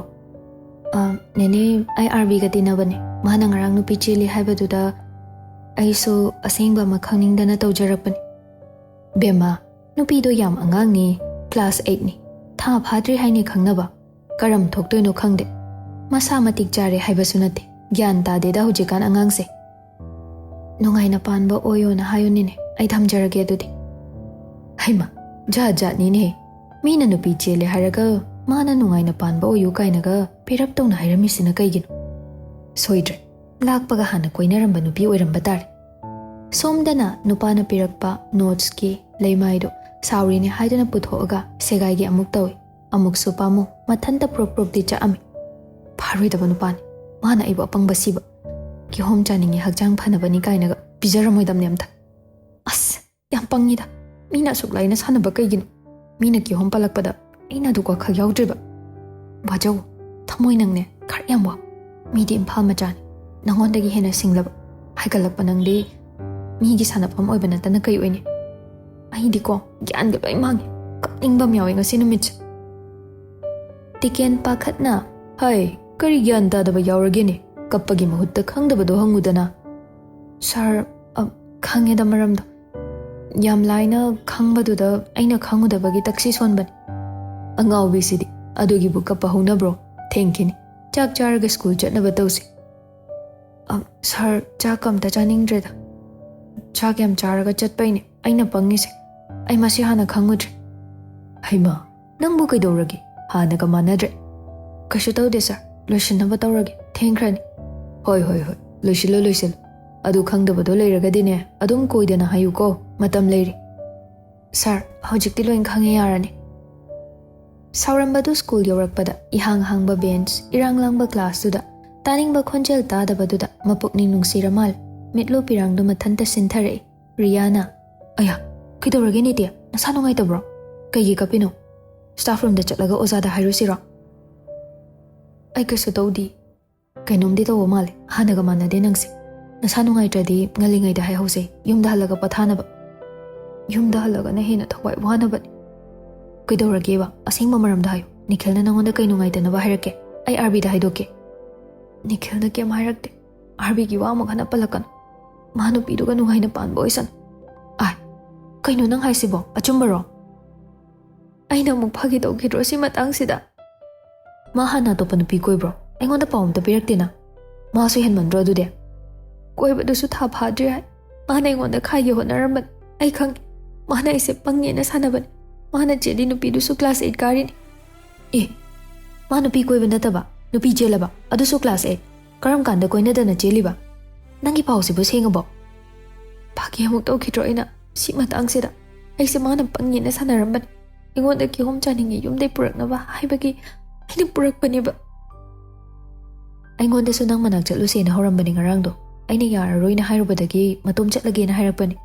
"ꯑ, ꯅꯦꯅꯦ, ꯑꯩ ꯑꯥꯔꯕꯤꯒ ꯇꯤꯟꯅꯕꯅꯦ꯫ ꯃꯥꯅ ꯉꯔꯥꯡ ꯅꯨꯄꯤ ꯆꯦꯜꯂꯤ ꯍꯥꯏꯕꯗꯨꯗ ꯑꯩꯁꯨ ꯑꯁꯦꯡꯕ ꯑꯃ ꯈꯪꯅꯤꯡꯗꯅ ꯇꯧꯖꯔꯛꯄꯅꯦ꯫" "ꯕꯦꯝꯃ, ꯅꯨꯄꯤꯗꯣ ꯌꯥꯝ ꯑꯉꯥꯡꯅꯤ, ꯀ꯭ꯂꯥꯁ ꯑꯩꯠꯅꯤ꯫ ꯊꯥ ꯐꯥꯗ꯭ꯔꯤ ꯍꯥꯏꯅꯦ ꯈꯪꯅꯕ꯫ ꯀꯔꯝ ꯊꯣꯛꯇꯣꯏꯅꯣ ꯈꯪꯗꯦ꯫ ꯃꯁꯥ ꯃꯇꯤꯛ ꯆꯥꯔꯦ ꯍꯥꯏꯕꯁꯨ ꯅꯠꯇꯦ꯫ ꯒ꯭ꯌꯥꯟ ꯇꯥꯗꯦꯗ ꯍꯧꯖꯤꯛꯀꯥꯟ ꯑꯉꯥꯡꯁꯦ꯫" "ꯅꯨꯡꯉꯥꯏꯅ ꯄꯥꯟꯕ ꯑꯣꯏꯌꯣꯅ ꯍꯥꯏꯌꯨꯅꯤꯅꯦ꯫ ꯑꯩ ꯊꯝꯖꯔꯒꯦ ꯑꯗꯨꯗꯤ꯫" ꯍꯩꯃ, ꯖꯥꯠ ꯖꯥꯠꯅꯤꯅꯦ꯫ ꯃꯤꯅ ꯅꯨꯄꯤ ꯆꯦꯜꯂꯦ ꯍꯥꯏꯔꯒ ꯃꯥꯅ ꯅꯨꯡꯉꯥꯏꯅ ꯄꯥꯟꯕ ꯑꯣꯏꯌꯨ ꯀꯥꯏꯅꯒ ꯄꯤꯔꯞ ꯇꯧꯅ ꯍꯥꯏꯔꯝꯃꯤꯁꯤꯅ ꯀꯩꯒꯤꯅꯣ? ꯁꯣꯏꯗ꯭ꯔꯦ꯫ ꯂꯥꯛꯄꯒ ꯍꯥꯟꯅ ꯀꯣꯏꯅꯔꯝꯕ ꯅꯨꯄꯤ ꯑꯣꯏꯔꯝꯕ ꯇꯥꯔꯦ꯫ ꯁꯣꯝꯗꯅ ꯅꯨꯄꯥꯅ ꯄꯤꯔꯛꯄ ꯅꯣꯠꯁꯀꯤ ꯂꯩꯃꯥꯏꯗꯣ ꯁꯥꯎꯔꯤꯅꯦ ꯍꯥꯏꯗꯨꯅ ꯄꯨꯊꯣꯛꯑꯒ ꯁꯦꯒꯥꯏꯒꯦ ꯑꯃꯨꯛ ꯇꯧꯏ꯫ ꯑꯃꯨꯛꯁꯨ ꯄꯥꯝꯃꯨ, ꯃꯊꯟꯇ ꯄ꯭ꯔꯣꯛ ꯄ꯭ꯔꯣꯛꯇꯤ ꯆꯥꯛꯑꯝꯃꯤ꯫ ꯐꯥꯔꯣꯏꯗꯕ ꯅꯨꯄꯥꯅꯤ꯫ ꯃꯥꯅ ꯑꯩꯕꯨ ꯑꯄꯪꯕ ꯁꯤꯕ꯫ ꯀꯤꯍꯣꯝ ꯆꯥꯅꯤꯡꯉꯤ, ꯍꯛꯆꯥꯡ ꯐꯅꯕꯅꯤ ꯀꯥꯏꯅꯒ ꯄꯤꯖꯔꯝꯃꯣꯏꯗꯕꯅꯦ ꯑꯝꯇ꯫ ꯑꯁ, ꯌꯥꯝ ꯄꯪꯉꯤꯗ꯫ ꯃꯤꯅ ꯑꯁꯨꯛ ꯂꯥꯏꯅ ꯁꯥꯟꯅꯕ ꯀꯩꯒꯤꯅꯣ? ꯃꯤꯅ ꯀꯤꯍꯣꯝ ꯄꯜꯂꯛꯄꯗ ꯑꯩꯅ ꯑꯗꯨ ꯋꯥꯈꯜ ꯌꯥꯎꯗ꯭ꯔꯤꯕ꯫ ꯕꯥꯖꯧ, ꯊꯃꯣꯏ ꯅꯪꯅꯦ ꯈꯔ ꯌꯥꯝ ꯋꯥ꯫ ꯃꯤꯗꯤ ꯏꯝꯐꯥꯜ ꯃꯆꯥꯅꯤ꯫ ꯅꯉꯣꯟꯗꯒꯤ ꯍꯦꯟꯅ ꯁꯤꯡꯂꯕ꯫ ꯍꯥꯏꯒꯠꯂꯛꯄ ꯅꯪꯗꯤ ꯃꯤꯒꯤ ꯁꯥꯟꯅꯐꯝ ꯑꯣꯏꯕ ꯅꯠꯇꯅ ꯀꯩ ꯑꯣꯏꯅꯤ? ꯑꯩꯗꯤꯀꯣ ꯒ꯭ꯌꯥꯟꯒ ꯂꯣꯏ ꯃꯥꯡꯉꯦ꯫ ꯀꯞꯅꯤꯡꯕ ꯑꯃ ꯌꯥꯎꯋꯦ ꯉꯁꯤ ꯅꯨꯃꯤꯠꯁꯦ꯫ ꯇꯤꯀꯦꯟ ꯄꯥꯈꯠꯅ, "ꯍꯩ, ꯀꯔꯤ ꯒ꯭ꯌꯥꯟ ꯇꯥꯗꯕ ꯌꯥꯎꯔꯒꯦꯅꯦ? ꯀꯞꯄꯒꯤ ꯃꯍꯨꯠꯇ ꯈꯪꯗꯕꯗꯣ ꯍꯪꯉꯨꯗꯅ꯫" "ꯁꯥꯔ, ꯑ, ꯈꯪꯉꯦꯗ ꯃꯔꯝꯗꯣ꯫ ꯌꯥꯝ ꯂꯥꯏꯅ ꯈꯪꯕꯗꯨꯗ ꯑꯩꯅ ꯈꯪꯉꯨꯗꯕꯒꯤ ꯇꯛꯁꯤ ꯁꯣꯟꯕꯅꯤ꯫ ꯑꯉꯥꯎꯕꯤꯁꯤꯗꯤ꯫ ꯑꯗꯨꯒꯤꯕꯨ ꯀꯞꯄ ꯍꯧꯅꯕ꯭ꯔꯣ? ꯊꯦꯡꯈꯤꯅꯤ꯫ ꯆꯥꯛ ꯆꯥꯔꯒ ꯁ꯭ꯀꯨꯜ ꯆꯠꯅꯕ ꯇꯧꯁꯤ꯫ ꯑ, ꯁꯥꯔ, ꯆꯥꯛ ꯑꯝꯇ ꯆꯥꯅꯤꯡꯗ꯭ꯔꯦꯗ꯫ ꯆꯥꯛ ꯌꯥꯝ ꯆꯥꯔꯒ ꯆꯠꯄꯩꯅꯦ ꯑꯩꯅ ꯄꯪꯉꯤꯁꯦ꯫ ꯑꯩ ꯃꯁꯤ ꯍꯥꯟꯅ ꯈꯪꯉꯨꯗ꯭ꯔꯦ꯫ ꯍꯩꯃꯥ, ꯅꯪꯕꯨ ꯀꯩꯗꯧꯔꯒꯦ? ꯍꯥꯟꯅꯒ ꯃꯥꯟꯅꯗ꯭ꯔꯦ꯫ ꯀꯩꯁꯨ ꯇꯧꯗꯦ ꯁꯥꯔ, ꯂꯣꯏꯁꯤꯟꯅꯕ ꯇꯧꯔꯒꯦ, ꯊꯦꯡꯈ꯭ꯔꯅꯤ꯫ ꯍꯣꯏ, ꯍꯣꯏ, ꯍꯣꯏ, ꯂꯣꯏꯁꯤꯜꯂꯣ, ꯂꯣꯏꯁꯤꯜꯂꯣ꯫ ꯑꯗꯨ ꯈꯪꯗꯕꯗꯣ ꯂꯩꯔꯒꯗꯤꯅꯦ, ꯑꯗꯨꯝ ꯀꯣꯏꯗꯅ ꯍꯥꯏꯌꯨꯀꯣ, ꯃꯇꯝ ꯂꯩꯔꯤ꯫ ꯁꯥꯔ, ꯍꯧꯖꯤꯛꯇꯤ ꯂꯣꯏ ꯈꯪꯉꯦ, ꯌꯥꯔꯅꯤ꯫ ꯁꯥꯎꯔꯝꯕꯗꯨ ꯁ꯭ꯀꯨꯜ ꯌꯧꯔꯛꯄꯗ ꯏꯍꯥꯡ ꯍꯥꯡꯕ ꯕꯦꯟꯆ, ꯏꯔꯥꯡ ꯂꯥꯡꯕ ꯀ꯭ꯂꯥꯁꯇꯨꯗ ꯇꯥꯅꯤꯡꯕ ꯈꯣꯟꯖꯦꯜ ꯇꯥꯗꯕꯗꯨꯗ ꯃꯄꯨꯛꯅꯤꯡ ꯅꯨꯡꯁꯤꯔ ꯃꯥꯜꯂꯦ꯫ ꯃꯤꯠꯂꯨ ꯄꯤꯔꯥꯡꯗꯨ ꯃꯊꯟꯇ ꯁꯤꯟꯊꯔꯛꯏ꯫ ꯔꯤꯌꯥꯅ, "ꯑꯌꯥ, ꯀꯩꯗꯧꯔꯒꯦ ꯅꯤꯇꯤ? ꯅꯁꯥ ꯅꯨꯡꯉꯥꯏꯇꯕ꯭ꯔꯣ? ꯀꯩꯒꯤ ꯀꯞꯄꯤꯅꯣ? ꯁ꯭ꯇꯥꯐ ꯔꯨꯝꯗ ꯆꯠꯂꯒ ꯑꯣꯖꯥꯗ ꯍꯥꯏꯔꯨꯁꯤꯔꯣ?" "ꯑꯩ ꯀꯩꯁꯨ ꯇꯧꯗꯤ꯫ ꯀꯩꯅꯣꯝꯗꯤ ꯇꯧꯕ ꯃꯥꯜꯂꯦ꯫ ꯍꯥꯟꯅꯒ ꯃꯥꯟꯅꯗꯦ ꯅꯪꯁꯦ꯫ ꯅꯁꯥ ꯅꯨꯡꯉꯥꯏꯇ꯭ꯔꯗꯤ ꯉꯜꯂꯤꯉꯩꯗ ꯍꯥꯏꯍꯧꯁꯦ, ꯌꯨꯝꯗ ꯍꯜꯂꯒ ꯄꯣꯊꯥꯅꯕ꯫" "ꯌꯨꯝꯗ ꯍꯜꯂꯒꯅ ꯍꯦꯟꯅ ꯊꯋꯥꯏ ꯋꯥꯅꯕꯅꯤ꯫" "ꯀꯩꯗꯧꯔꯒꯦꯕ? ꯑꯁꯦꯡꯕ ꯃꯔꯝꯗ ꯍꯥꯏꯌꯨ꯫ ꯅꯤꯈꯤꯜꯅ ꯅꯪꯉꯣꯟꯗ ꯀꯩ ꯅꯨꯡꯉꯥꯏꯇꯅꯕ ꯍꯥꯏꯔꯛꯀꯦ? ꯑꯩ ꯑꯥꯔꯕꯤꯗ ꯍꯥꯏꯗꯣꯛꯀꯦ꯫" "ꯅꯤꯈꯤꯜꯅ ꯀꯩꯝ ꯍꯥꯏꯔꯛꯇꯦ꯫ ꯑꯥꯔꯕꯤꯒꯤ ꯋꯥ ꯑꯃꯨꯛ ꯍꯟꯅ ꯄꯜꯂꯛꯀꯅꯨ꯫ ꯃꯥ ꯅꯨꯄꯤꯗꯨꯒ ꯅꯨꯡꯉꯥꯏꯅ ꯄꯥꯟꯕ ꯑꯣꯏꯁꯅꯨ꯫" "ꯑꯥꯏ, ꯀꯩꯅꯣ ꯅꯪ ꯍꯥꯏꯁꯤꯕꯣ? ꯑꯆꯨꯝꯕꯔꯣ?" "ꯑꯩꯅ ꯑꯃꯨꯛ ꯐꯥꯒꯤ ꯇꯧꯈꯤꯗ꯭ꯔꯣ ꯁꯤ ꯃꯇꯥꯡꯁꯤꯗ?" "ꯃꯥ ꯍꯥꯟꯅ ꯑꯇꯣꯞꯄ ꯅꯨꯄꯤ ꯀꯣꯏꯕ꯭ꯔꯣ? ꯑꯩꯉꯣꯟꯗ ꯄꯥꯎ ꯑꯝꯇ ꯄꯤꯔꯛꯇꯦꯅ꯫ ꯃꯥꯁꯨ ꯍꯦꯟꯃꯟꯗ꯭ꯔꯣ ꯑꯗꯨꯗꯤ?" "ꯀꯣꯏꯕꯗꯨꯁꯨ ꯊꯥ ꯐꯥꯗ꯭ꯔꯤ ꯍꯥꯏ꯫ ꯃꯥꯅ ꯑꯩꯉꯣꯟꯗ ꯈꯥꯏꯒꯦ ꯍꯣꯠꯅꯔꯝꯕꯅꯤ꯫ ꯑꯩ ꯈꯪꯉꯤ꯫ ꯃꯥꯅ ꯑꯩꯁꯦ ꯄꯪꯉꯦꯅ ꯁꯥꯟꯅꯕꯅꯤ꯫ ꯃꯥꯅ ꯆꯦꯜꯂꯤ ꯅꯨꯄꯤꯗꯨꯁꯨ ꯀ꯭ꯂꯥꯁ ꯑꯩꯠ ꯀꯥꯔꯤꯅꯤ꯫" "ꯑꯦ, ꯃꯥ ꯅꯨꯄꯤ ꯀꯣꯏꯕ ꯅꯠꯇꯕ ꯅꯨꯄꯤ ꯆꯦꯜꯂꯕ, ꯑꯗꯨꯁꯨ ꯀ꯭ꯂꯥꯁ ꯑꯩꯠ? ꯀꯔꯝ ꯀꯥꯟꯗ ꯀꯣꯏꯅꯗꯅ ꯆꯦꯜꯂꯤꯕ? ꯅꯪꯒꯤ ꯄꯥꯎꯁꯤꯕꯨ ꯁꯦꯡꯉꯕꯣ?" "ꯐꯥꯒꯤ ꯑꯃꯨꯛ ꯇꯧꯈꯤꯗ꯭ꯔꯣ ꯑꯩꯅ ꯁꯤ ꯃꯇꯥꯡꯁꯤꯗ? ꯑꯩꯁꯦ ꯃꯥꯅ ꯄꯪꯉꯦꯅ ꯁꯥꯟꯅꯔꯝꯕꯅꯤ꯫ ꯑꯩꯉꯣꯟꯗ ꯀꯤꯍꯣꯝ ꯆꯥꯅꯤꯡꯉꯤ ꯌꯨꯝꯗꯩ ꯄꯨꯔꯛꯅꯕ ꯍꯥꯏꯕꯒꯤ ꯑꯩꯅ ꯄꯨꯔꯛꯄꯅꯦꯕ꯫" "ꯑꯩꯉꯣꯟꯗꯁꯨ ꯅꯪ ꯃꯅꯥꯛ ꯆꯠꯂꯨꯁꯦꯅ ꯍꯧꯔꯝꯕꯅꯤ ꯉꯔꯥꯡꯗꯣ꯫ ꯑꯩꯅ ꯌꯥꯔꯔꯣꯏꯅ ꯍꯥꯏꯔꯨꯕꯗꯒꯤ ꯃꯇꯣꯝ ꯆꯠꯂꯒꯦꯅ ꯍꯥꯏꯔꯛꯄꯅꯤ꯫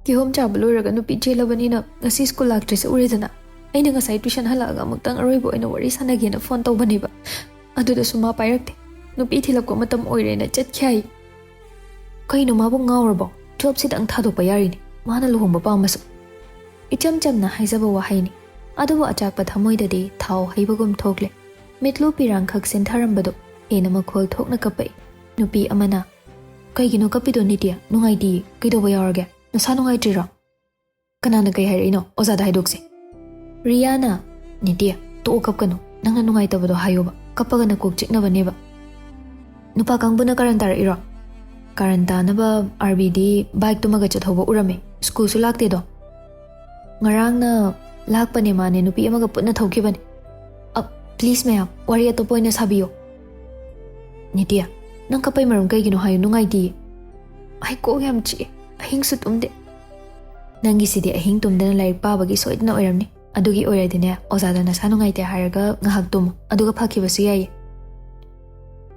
ꯀꯤꯍꯣꯝ ꯆꯥꯕ ꯂꯣꯏꯔꯒ ꯅꯨꯄꯤ ꯆꯦꯜꯂꯕꯅꯤꯅ ꯉꯁꯤ ꯁ꯭ꯀꯨꯜ ꯂꯥꯛꯇ꯭ꯔꯤꯁꯦ ꯎꯔꯦꯗꯅ꯫ ꯑꯩꯅ ꯉꯁꯥꯏ ꯇ꯭ꯌꯨꯁꯟ ꯍꯜꯂꯛꯑꯒ ꯑꯃꯨꯛꯇꯪ ꯑꯔꯣꯏꯕ ꯑꯣꯏꯅ ꯋꯥꯔꯤ ꯁꯥꯟꯅꯒꯦꯅ ꯐꯣꯟ ꯇꯧꯕꯅꯦꯕ꯫ ꯑꯗꯨꯗꯁꯨ ꯃꯥ ꯄꯥꯏꯔꯛꯇꯦ꯫ ꯅꯨꯄꯤ ꯊꯤꯜꯂꯛꯄ ꯃꯇꯝ ꯑꯣꯏꯔꯦꯅ ꯆꯠꯈꯤ ꯍꯥꯏ꯫" "ꯀꯩꯅꯣ, ꯃꯥꯕꯨ ꯉꯥꯎꯔꯕꯣ? ꯇꯨꯌꯦꯜꯞꯁꯤꯗꯪ ꯊꯥꯗꯣꯛꯄ ꯌꯥꯔꯤꯅꯤ, ꯃꯥꯅ ꯂꯨꯍꯣꯡꯕ ꯄꯥꯝꯃꯁꯨ꯫" ꯏꯆꯝ ꯆꯝꯅ ꯍꯥꯏꯖꯕ ꯋꯥꯍꯩꯅꯤ, ꯑꯗꯨꯕꯨ ꯑꯆꯥꯛꯄ ꯊꯃꯣꯏꯗꯗꯤ ꯊꯥꯎ ꯍꯩꯕꯒꯨꯝ ꯊꯣꯛꯂꯦ꯫ ꯃꯤꯠꯂꯨ ꯄꯤꯔꯥꯡꯈꯛ ꯁꯤꯟꯊꯔꯝꯕꯗꯨ ꯍꯦꯟꯅ ꯃꯈꯣꯜ ꯊꯣꯛꯅ ꯀꯞꯄꯛꯏ꯫ ꯅꯨꯄꯤ ꯑꯃꯅ, "ꯀꯩꯒꯤꯅꯣ ꯀꯞꯄꯤꯗꯣ ꯅꯤꯇꯤ? ꯅꯨꯡꯉꯥꯏꯇꯤꯌꯦ, ꯀꯩꯗꯧꯕ ꯌꯥꯎꯔꯒꯦ?" ꯅꯁꯥ ꯅꯨꯡꯉꯥꯏꯇ꯭ꯔꯤꯔꯣ? ꯀꯅꯥꯅ ꯀꯩ ꯍꯥꯏꯔꯛꯏꯅꯣ? ꯑꯣꯖꯥꯗ ꯍꯥꯏꯗꯣꯛꯁꯦ꯫ ꯔꯤꯌꯥꯅ, "ꯅꯤꯇꯤ, ꯇꯣꯛꯑꯣ ꯀꯞꯀꯅꯨ꯫ ꯅꯪꯅ ꯅꯨꯡꯉꯥꯏꯇꯕꯗꯣ ꯍꯥꯏꯌꯣꯕ꯫ ꯀꯞꯄꯒꯅ ꯀꯣꯛ ꯆꯤꯛꯅꯕꯅꯦꯕ꯫ ꯅꯨꯄꯥ ꯀꯥꯡꯕꯨꯅ ꯀꯥꯔꯟ ꯇꯥꯔꯛꯏꯔꯣ?" ꯀꯥꯔꯟ ꯇꯥꯅꯕ ꯑꯥꯔꯕꯤꯗꯤ ꯕꯥꯏꯛ ꯇꯨꯝꯃꯒ ꯆꯠꯍꯧꯕ ꯎꯔꯝꯃꯦ꯫ ꯁ꯭ꯀꯨꯜꯁꯨ ꯂꯥꯛꯇꯦꯗꯣ꯫ "ꯉꯔꯥꯡꯅ ꯂꯥꯛꯄꯅꯦ ꯃꯥꯅꯦ, ꯅꯨꯄꯤ ꯑꯃꯒ ꯄꯨꯟꯅ ꯊꯧꯈꯤꯕꯅꯦ꯫ ꯑ, ꯄ꯭ꯂꯤꯖ ꯃꯌꯥꯝ, ꯋꯥꯔꯤ ꯑꯇꯣꯞꯄ ꯑꯣꯏꯅ ꯁꯥꯕꯤꯌꯣ꯫" "ꯅꯤꯇꯤ, ꯅꯪ ꯀꯞꯄꯩ ꯃꯔꯝ ꯀꯩꯒꯤꯅꯣ ꯍꯥꯏꯌꯨ, ꯅꯨꯡꯉꯥꯏꯇꯤꯌꯦ꯫" "ꯑꯩ ꯀꯣꯛ ꯌꯥꯝ ꯆꯤꯛꯑꯦ, ꯑꯍꯤꯡꯁꯨ ꯇꯨꯝꯗꯦ꯫" "ꯅꯪꯒꯤꯁꯤꯗꯤ ꯑꯍꯤꯡ ꯇꯨꯝꯗꯅ ꯂꯥꯏꯔꯤꯛ ꯄꯥꯕꯒꯤ ꯁꯣꯏꯗꯅ ꯑꯣꯏꯔꯝꯅꯤ꯫ ꯑꯗꯨꯒꯤ ꯑꯣꯏꯔꯗꯤꯅꯦ, ꯑꯣꯖꯥꯗ ꯅꯁꯥ ꯅꯨꯡꯉꯥꯏꯇꯦ ꯍꯥꯏꯔꯒ ꯉꯥꯏꯍꯥꯛ ꯇꯨꯝꯃꯨ, ꯑꯗꯨꯒ ꯐꯈꯤꯕꯁꯨ ꯌꯥꯏꯌꯦ꯫"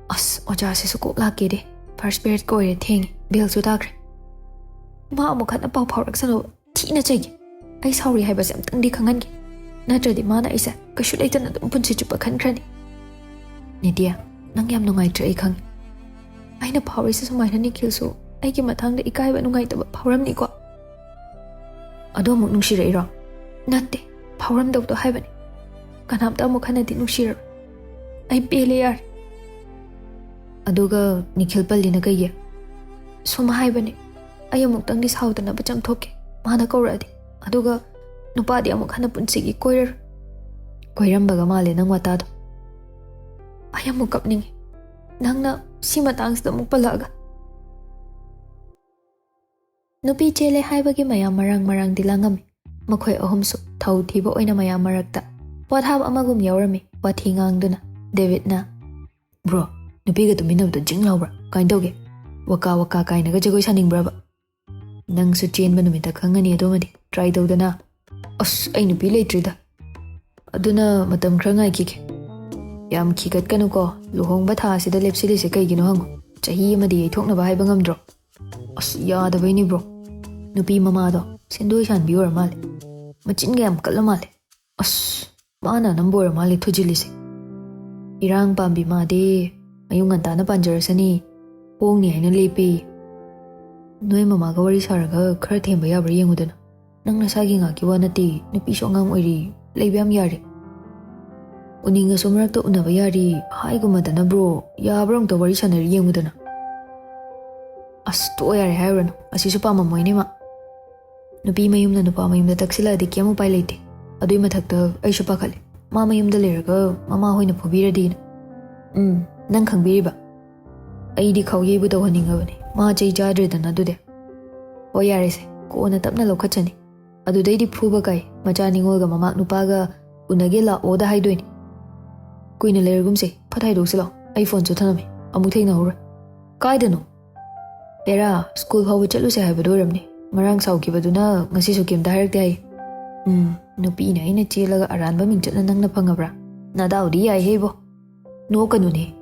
"ꯑꯁ, ꯑꯣꯖꯥꯁꯤꯁꯨ ꯀꯣꯛ ꯂꯥꯛꯀꯦꯗꯦ꯫ ꯐꯥꯔꯁ ꯄꯤꯔꯤꯌꯗꯀ ꯑꯣꯏꯔꯦ, ꯊꯦꯡꯉꯦ꯫ ꯕꯦꯜꯁꯨ ꯇꯥꯈ꯭ꯔꯦ꯫ ꯃꯥ ꯑꯃꯨꯛ ꯍꯟꯅ ꯄꯥꯎ ꯐꯥꯎꯔꯛꯁꯅꯨ, ꯊꯤꯅ ꯆꯩꯒꯦ꯫ ꯑꯩ ꯁꯥꯎꯔꯤ ꯍꯥꯏꯕꯁꯦ ꯑꯝꯇꯪꯗꯤ ꯈꯪꯍꯟꯒꯦ꯫ ꯅꯠꯇ꯭ꯔꯗꯤ ꯃꯥꯅ ꯑꯩꯁꯦ ꯀꯩꯁꯨ ꯂꯩꯇꯅ ꯑꯗꯨꯝ ꯄꯨꯟꯁꯤ ꯆꯨꯞꯄ ꯈꯟꯈ꯭ꯔꯅꯤ꯫" "ꯅꯤꯇꯤ, ꯅꯪ ꯌꯥꯝ ꯅꯨꯡꯉꯥꯏꯇ꯭ꯔꯦ, ꯑꯩ ꯈꯪꯉꯦ꯫ ꯑꯩꯅ ꯐꯥꯎꯔꯤꯁꯦ ꯁꯨꯃꯥꯏꯅ ꯅꯤꯈꯤꯜꯁꯨ ꯑꯩꯒꯤ ꯃꯇꯥꯡꯗ ꯏꯀꯥꯏꯕ, ꯅꯨꯡꯉꯥꯏꯇꯕ ꯐꯥꯎꯔꯝꯅꯤꯀꯣ꯫ ꯑꯗꯣ ꯑꯃꯨꯛ ꯅꯨꯡꯁꯤꯔꯛꯏꯔꯣ?" "ꯅꯠꯇꯦ, ꯐꯥꯎꯔꯝꯗꯧꯗꯣ ꯍꯥꯏꯕꯅꯤ꯫ ꯀꯅꯥꯝꯇ ꯑꯃꯨꯛ ꯍꯟꯅꯗꯤ ꯅꯨꯡꯁꯤꯔꯔꯣꯏ꯫ ꯑꯩ ꯄꯦꯜꯂꯦ, ꯌꯥꯔꯦ꯫" "ꯑꯗꯨꯒ ꯅꯤꯈꯤꯜ ꯄꯜꯂꯤꯅ ꯀꯩꯒꯤ?" "ꯁꯨꯝ ꯍꯥꯏꯕꯅꯦ, ꯑꯩ ꯑꯃꯨꯛꯇꯪꯗꯤ ꯁꯥꯎꯗꯅꯕ ꯆꯪꯊꯣꯛꯀꯦ, ꯃꯥꯅ ꯀꯧꯔꯛꯑꯗꯤ꯫ ꯑꯗꯨꯒ ꯅꯨꯄꯥꯗꯤ ꯑꯃꯨꯛ ꯍꯟꯅ ꯄꯨꯟꯁꯤꯒꯤ ꯀꯣꯏꯔꯔꯣꯏ꯫" "ꯀꯣꯏꯔꯝꯕꯒ ꯃꯥꯜꯂꯦ ꯅꯪ ꯋꯥꯇꯥꯗꯣ꯫" "ꯑꯩ ꯑꯃꯨꯛ ꯀꯞꯅꯤꯡꯉꯦ, ꯅꯪꯅ ꯁꯤ ꯃꯇꯥꯡꯁꯤꯗ ꯑꯃꯨꯛ ꯄꯜꯂꯛꯑꯒ꯫" ꯅꯨꯄꯤ ꯆꯦꯜꯂꯦ ꯍꯥꯏꯕꯒꯤ ꯃꯌꯥꯝ ꯃꯔꯥꯡ ꯃꯔꯥꯡꯗꯤ ꯂꯥꯡꯉꯝꯃꯤ꯫ ꯃꯈꯣꯏ ꯑꯍꯨꯝꯁꯨ ꯊꯧ ꯊꯤꯕ ꯑꯣꯏꯅ ꯃꯌꯥꯝ ꯃꯔꯛꯇ ꯄꯣꯠꯍꯥꯞ ꯑꯃꯒꯨꯝ ꯌꯥꯎꯔꯝꯃꯤ꯫ ꯋꯥꯊꯤ ꯉꯥꯡꯗꯨꯅ ꯗꯦꯕꯤꯠꯅ, "ꯕ꯭ꯔꯣ, ꯅꯨꯄꯤꯒ ꯇꯨꯃꯤꯟꯅꯕꯗꯣ ꯖꯤꯡ ꯂꯥꯎꯕ꯭ꯔꯥ? ꯀꯃꯥꯏꯅ ꯇꯧꯒꯦ? ꯋꯥꯀꯥ ꯋꯥꯀꯥ ꯀꯥꯏꯅꯒ ꯖꯒꯣꯏ ꯁꯥꯅꯤꯡꯕ꯭ꯔꯕ?" "ꯅꯪꯁꯨ ꯆꯦꯟꯕ ꯅꯨꯃꯤꯠꯇ ꯈꯪꯉꯅꯤ ꯑꯗꯨꯃꯗꯤ꯫ ꯇ꯭ꯔꯥꯏ ꯇꯧꯗꯅ꯫" "ꯑꯁ, ꯑꯩ ꯅꯨꯄꯤ ꯂꯩꯇ꯭ꯔꯤꯗ꯫ ꯑꯗꯨꯅ ꯃꯇꯝ ꯈꯔ ꯉꯥꯏꯈꯤꯒꯦ꯫" "ꯌꯥꯝ ꯈꯤꯒꯠꯀꯅꯨꯀꯣ꯫ ꯂꯨꯍꯣꯡꯕ ꯊꯥ ꯑꯁꯤꯗ ꯂꯦꯞꯁꯤꯜꯂꯤꯁꯦ ꯀꯩꯒꯤꯅꯣ ꯍꯪꯉꯨ꯫ ꯆꯍꯤ ꯑꯃꯗꯤ ꯌꯩꯊꯣꯛꯅꯕ ꯍꯥꯏꯕ ꯉꯝꯗ꯭ꯔꯣ?" "ꯑꯁ, ꯌꯥꯗꯕꯩꯅꯤ ꯕ꯭ꯔꯣ꯫ ꯅꯨꯄꯤ ꯃꯃꯥꯗꯣ ꯁꯦꯟꯗꯣꯏ ꯁꯥꯟꯕꯤ ꯑꯣꯏꯔ ꯃꯥꯜꯂꯦ꯫ ꯃꯆꯤꯟꯒ ꯌꯥꯝ ꯀꯜꯂ ꯃꯥꯜꯂꯦ꯫ ꯑꯁ, ꯃꯥꯅ ꯑꯅꯝꯕ ꯑꯣꯏꯔ ꯃꯥꯜꯂꯦ ꯊꯨꯖꯤꯜꯂꯤꯁꯦ꯫ ꯏꯔꯥꯡ ꯄꯥꯝꯕꯤ ꯃꯥꯗꯤ ꯃꯌꯨꯝ ꯉꯟꯇꯥꯅ ꯄꯥꯟꯖꯔꯁꯅꯤ꯫ ꯍꯣꯡꯅꯤ ꯍꯥꯏꯅ ꯂꯦꯞꯄꯤ꯫ ꯅꯣꯏ ꯃꯃꯥꯒ ꯋꯥꯔꯤ ꯁꯥꯔꯒ ꯈꯔ ꯊꯦꯝꯕ ꯌꯥꯕ꯭ꯔꯥ ꯌꯦꯡꯉꯨꯗꯅ꯫ ꯅꯪ ꯅꯁꯥꯒꯤ ꯉꯥꯛꯀꯤ ꯋꯥ ꯅꯠꯇꯦ, ꯅꯨꯄꯤꯁꯨ ꯑꯉꯥꯡ ꯑꯣꯏꯔꯤ, ꯂꯩꯕ ꯌꯥꯝ ꯌꯥꯔꯤ꯫ ꯎꯅꯤꯡꯉꯁꯨ ꯃꯔꯛꯇ ꯎꯅꯕ ꯌꯥꯔꯤ, ꯍꯥꯏꯒꯨꯝꯕꯗꯅ ꯕ꯭ꯔꯣ, ꯌꯥꯕ꯭ꯔꯥ ꯑꯝꯇ ꯋꯥꯔꯤ ꯁꯥꯟꯅꯔꯤ ꯌꯦꯡꯉꯨꯗꯅ꯫" "ꯑꯁ, ꯇꯣꯛꯑꯣ ꯌꯥꯔꯦ ꯍꯥꯏꯔꯨꯔꯅꯨ, ꯑꯁꯤꯁꯨ ꯄꯥꯝꯃꯝꯃꯣꯏꯅꯦ ꯃꯥ꯫ ꯅꯨꯄꯤ ꯃꯌꯨꯝꯅ ꯅꯨꯄꯥ ꯃꯌꯨꯝꯗ ꯇꯛꯁꯤꯜꯂꯛꯑꯗꯤ ꯀꯩꯝ ꯎꯄꯥꯏ ꯂꯩꯇꯦ꯫ ꯑꯗꯨꯏ ꯃꯊꯛꯇ ꯑꯩꯁꯨ ꯄꯥꯈꯠꯂꯦ, ꯃꯥ ꯃꯌꯨꯝꯗ ꯂꯩꯔꯒ ꯃꯃꯥ ꯍꯣꯏꯅ ꯐꯨꯕꯤꯔꯗꯤꯅ꯫ ꯎꯝ, ꯅꯪ ꯈꯪꯕꯤꯔꯤꯕ? ꯑꯩꯗꯤ ꯈꯥꯎꯌꯩꯕꯨ ꯇꯧꯍꯟꯅꯤꯡꯉꯕꯅꯤ, ꯃꯥ ꯆꯩ ꯆꯥꯗ꯭ꯔꯦꯗꯅ ꯑꯗꯨꯗꯤ꯫ ꯍꯣꯏ, ꯌꯥꯔꯦꯁꯦ, ꯀꯣꯟꯅ ꯇꯞꯅ ꯂꯧꯈꯠꯆꯅꯤ꯫ ꯑꯗꯨꯗꯩꯗꯤ ꯐꯨꯕ ꯀꯥꯏ, ꯃꯆꯥ ꯅꯤꯉꯣꯜꯒ ꯃꯃꯥ ꯅꯨꯄꯥꯒ ꯎꯅꯒꯦ ꯂꯥꯛꯑꯣꯗ ꯍꯥꯏꯗꯣꯏꯅꯤ꯫ ꯀꯨꯏꯅ ꯂꯩꯔꯒꯨꯝꯁꯦ, ꯐꯠ ꯍꯥꯏꯗꯣꯛꯁꯤ ꯂꯥꯛꯑꯣ, ꯑꯩ ꯐꯣꯟꯁꯨ ꯊꯅꯝꯃꯤ, ꯑꯃꯨꯛ ꯊꯦꯡꯅꯍꯧꯔꯣꯏ꯫ ꯀꯥꯏꯗꯅꯣ? ꯑꯦꯔꯥ, ꯁ꯭ꯀꯨꯜ ꯐꯥꯎꯕ ꯆꯠꯂꯨꯁꯦ ꯍꯥꯏꯕꯗꯣ ꯑꯣꯏꯔꯝꯅꯤ꯫ ꯉꯔꯥꯡ ꯁꯥꯎꯈꯤꯕꯗꯨꯅ ꯉꯁꯤꯁꯨ ꯀꯩꯝꯇ ꯍꯥꯏꯔꯛꯇꯦ ꯍꯥꯏ꯫ ꯎꯝ, ꯅꯨꯄꯤꯅ ꯑꯩꯅ ꯆꯦꯜꯂꯒ ꯑꯔꯥꯟꯕ ꯃꯤꯡꯆꯠꯅ ꯅꯪꯅ ꯐꯪꯉꯕ꯭ꯔꯥ? ꯅꯗꯥꯎꯗꯤ ꯌꯥꯏꯍꯦ ꯏꯕꯣ꯫ ꯅꯣꯛꯀꯅꯨꯅꯦ꯫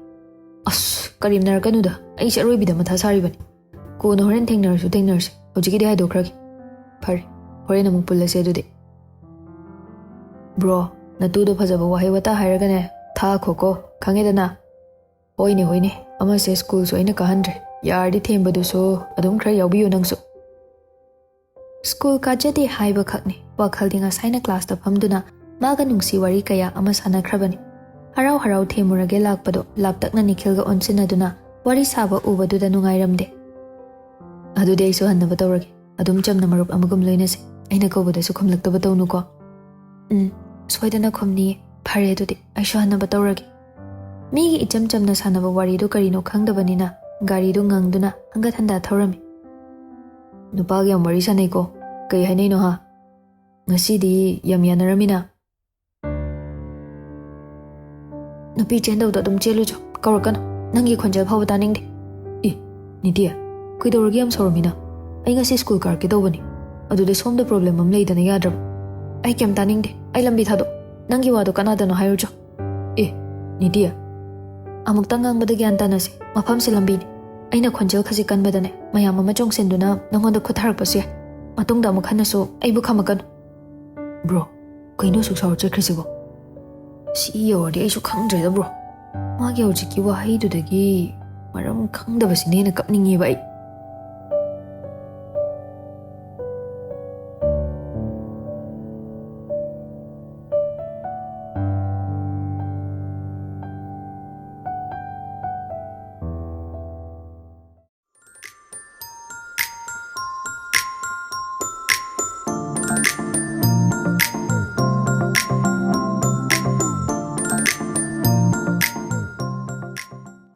ꯑꯁ, ꯀꯔꯦꯝꯅꯔꯛꯀꯅꯨꯗ, ꯑꯩꯁꯦ ꯑꯔꯣꯏꯕꯤꯗ ꯃꯊꯥ ꯁꯥꯔꯤꯕꯅꯤ꯫ ꯀꯣꯟꯅ ꯍꯣꯔꯦꯟ ꯊꯦꯡꯅꯔꯁꯨ ꯊꯦꯡꯅꯔꯁꯦ, ꯍꯧꯖꯤꯛꯀꯤꯗꯤ ꯍꯥꯏꯗꯣꯛꯈ꯭ꯔꯒꯦ꯫ ꯐꯔꯦ, ꯍꯣꯔꯦꯟ ꯑꯃꯨꯛ ꯄꯨꯜꯂꯁꯦ ꯑꯗꯨꯗꯤ꯫ ꯕ꯭ꯔꯣ, ꯅꯇꯨꯗꯣ ꯐꯖꯕ ꯋꯥꯍꯩ ꯋꯥꯇꯥ ꯍꯥꯏꯔꯒꯅꯦ, ꯊꯥꯈꯣꯀꯣ, ꯈꯪꯉꯦꯗꯅ? ꯍꯣꯏꯅꯦ, ꯍꯣꯏꯅꯦ, ꯑꯃꯁꯦ ꯁ꯭ꯀꯨꯜꯁꯨ ꯑꯩꯅ ꯀꯥꯍꯟꯗ꯭ꯔꯦ, ꯌꯥꯔꯗꯤ ꯊꯦꯝꯕꯗꯨꯁꯨ ꯑꯗꯨꯝ ꯈꯔ ꯌꯥꯎꯕꯤꯌꯨ ꯅꯪꯁꯨ꯫ ꯁ꯭ꯀꯨꯜ ꯀꯥꯖꯗꯦ ꯍꯥꯏꯕꯈꯛꯅꯤ, ꯋꯥꯈꯜꯗꯤ ꯉꯁꯥꯏꯅ ꯀ꯭ꯂꯥꯁꯇ ꯐꯝꯗꯨꯅ ꯃꯥꯒ ꯅꯨꯡꯁꯤ ꯋꯥꯔꯤ ꯀꯌꯥ ꯑꯃ ꯁꯥꯟꯅꯈ꯭ꯔꯕꯅꯤ꯫ ꯍꯔꯥꯎ ꯍꯔꯥꯎ ꯊꯦꯝꯃꯨꯔꯒꯦ ꯂꯥꯛꯄꯗꯣ ꯂꯥꯞꯇꯛꯅ ꯅꯤꯈꯤꯜꯒ ꯑꯣꯟꯁꯤꯟꯅꯗꯨꯅ ꯋꯥꯔꯤ ꯁꯥꯕ ꯎꯕꯗꯨꯗ ꯅꯨꯡꯉꯥꯏꯔꯝꯗꯦ꯫ ꯑꯗꯨꯗꯤ ꯑꯩꯁꯨ ꯍꯟꯅꯕ ꯇꯧꯔꯒꯦ꯫ ꯑꯗꯨꯝ ꯆꯝꯅ ꯃꯔꯨꯞ ꯑꯃꯒꯨꯝ ꯂꯣꯏꯅꯁꯦ꯫ ꯑꯩꯅ ꯀꯧꯕꯗꯁꯨ ꯈꯨꯝꯂꯛꯇꯕ ꯇꯧꯅꯨꯀꯣ꯫ ꯎꯝ, ꯁꯣꯏꯗꯅ ꯈꯨꯝꯅꯤꯌꯦ꯫ ꯐꯔꯦ, ꯑꯗꯨꯗꯤ ꯑꯩꯁꯨ ꯍꯟꯅꯕ ꯇꯧꯔꯒꯦ꯫ ꯃꯤꯒꯤ ꯏꯆꯝ ꯆꯝꯅ ꯁꯥꯟꯅꯕ ꯋꯥꯔꯤꯗꯨ ꯀꯔꯤꯅꯣ ꯈꯪꯗꯕꯅꯤꯅ ꯒꯥꯔꯤꯗꯨ ꯉꯪꯗꯨꯅ ꯍꯟꯒꯠ ꯍꯟꯗ ꯊꯧꯔꯝꯃꯤ꯫ ꯅꯨꯄꯥꯒ ꯌꯥꯝ ꯋꯥꯔꯤ ꯁꯥꯟꯅꯩꯀꯣ꯫ ꯀꯩ ꯍꯥꯏꯅꯩꯅꯣ ꯍꯥ? ꯉꯁꯤꯗꯤ ꯌꯥꯝ ꯌꯥꯅꯔꯝꯃꯤꯅ꯫ ꯅꯨꯄꯤ ꯆꯦꯟꯗꯧꯗꯣ ꯑꯗꯨꯝ ꯆꯦꯜꯂꯨꯆꯣ, ꯀꯧꯔꯛꯀꯅꯨ꯫ ꯅꯪꯒꯤ ꯈꯣꯟꯖꯦꯜ ꯐꯥꯎꯕ ꯇꯥꯅꯤꯡꯗꯦ꯫ ꯏ, ꯅꯤꯇꯤ, ꯀꯩꯗꯧꯔꯒꯦ ꯌꯥꯝ ꯁꯥꯎꯔꯝꯃꯤꯅ? ꯑꯩ ꯉꯁꯤ ꯁ꯭ꯀꯨꯜ ꯀꯥꯔꯛꯀꯦ ꯇꯧꯕꯅꯤ, ꯑꯗꯨꯗ ꯁꯣꯝꯗ ꯄ꯭ꯔꯣꯕ꯭ꯂꯦꯝ ꯑꯃ ꯂꯩꯗꯅ ꯌꯥꯗ꯭ꯔꯕ? ꯑꯩ ꯀꯩꯝ ꯇꯥꯅꯤꯡꯗꯦ, ꯑꯩ ꯂꯝꯕꯤ ꯊꯥꯗꯣꯛ꯫ ꯅꯪꯒꯤ ꯋꯥꯗꯣ ꯀꯅꯥꯗꯅꯣ ꯍꯥꯏꯔꯨꯆꯣ꯫ ꯑꯦ, ꯅꯤꯇꯤ, ꯑꯃꯨꯛꯇꯪ ꯉꯥꯡꯕꯗ ꯒ꯭ꯌꯥꯟ ꯇꯥꯅꯁꯦ, ꯃꯐꯝꯁꯦ ꯂꯝꯕꯤꯅꯤ꯫ ꯑꯩꯅ ꯈꯣꯟꯖꯦꯜ ꯈꯖꯤꯛ ꯀꯟꯕꯗꯅꯦ ꯃꯌꯥꯝ ꯑꯃ ꯆꯣꯡꯁꯤꯟꯗꯨꯅ ꯅꯪꯉꯣꯟꯗ ꯈꯨꯠ ꯊꯥꯔꯛꯄꯁꯨ ꯌꯥꯏ꯫ ꯃꯇꯨꯡꯗ ꯑꯃꯨꯛ ꯍꯟꯅꯁꯨ ꯑꯩꯕꯨ ꯈꯥꯝꯃꯛꯀꯅꯨ꯫ ꯕ꯭ꯔꯣ, ꯀꯩꯅꯣ ꯑꯁꯨꯛ ꯁꯥꯎꯔ ꯆꯠꯈ꯭ꯔꯤꯁꯤꯕꯣ? ꯁꯤ ꯌꯧꯔꯗꯤ ꯑꯩꯁꯨ ꯈꯪꯗ꯭ꯔꯦꯗ ꯕ꯭ꯔꯣ꯫ ꯃꯥꯒꯤ ꯍꯧꯖꯤꯛꯀꯤ ꯋꯥꯍꯩꯗꯨꯗꯒꯤ ꯃꯔꯝ ꯈꯪꯗꯕꯁꯤꯅ ꯍꯦꯟꯅ ꯀꯞꯅꯤꯡꯉꯦꯕ ꯑꯩ꯫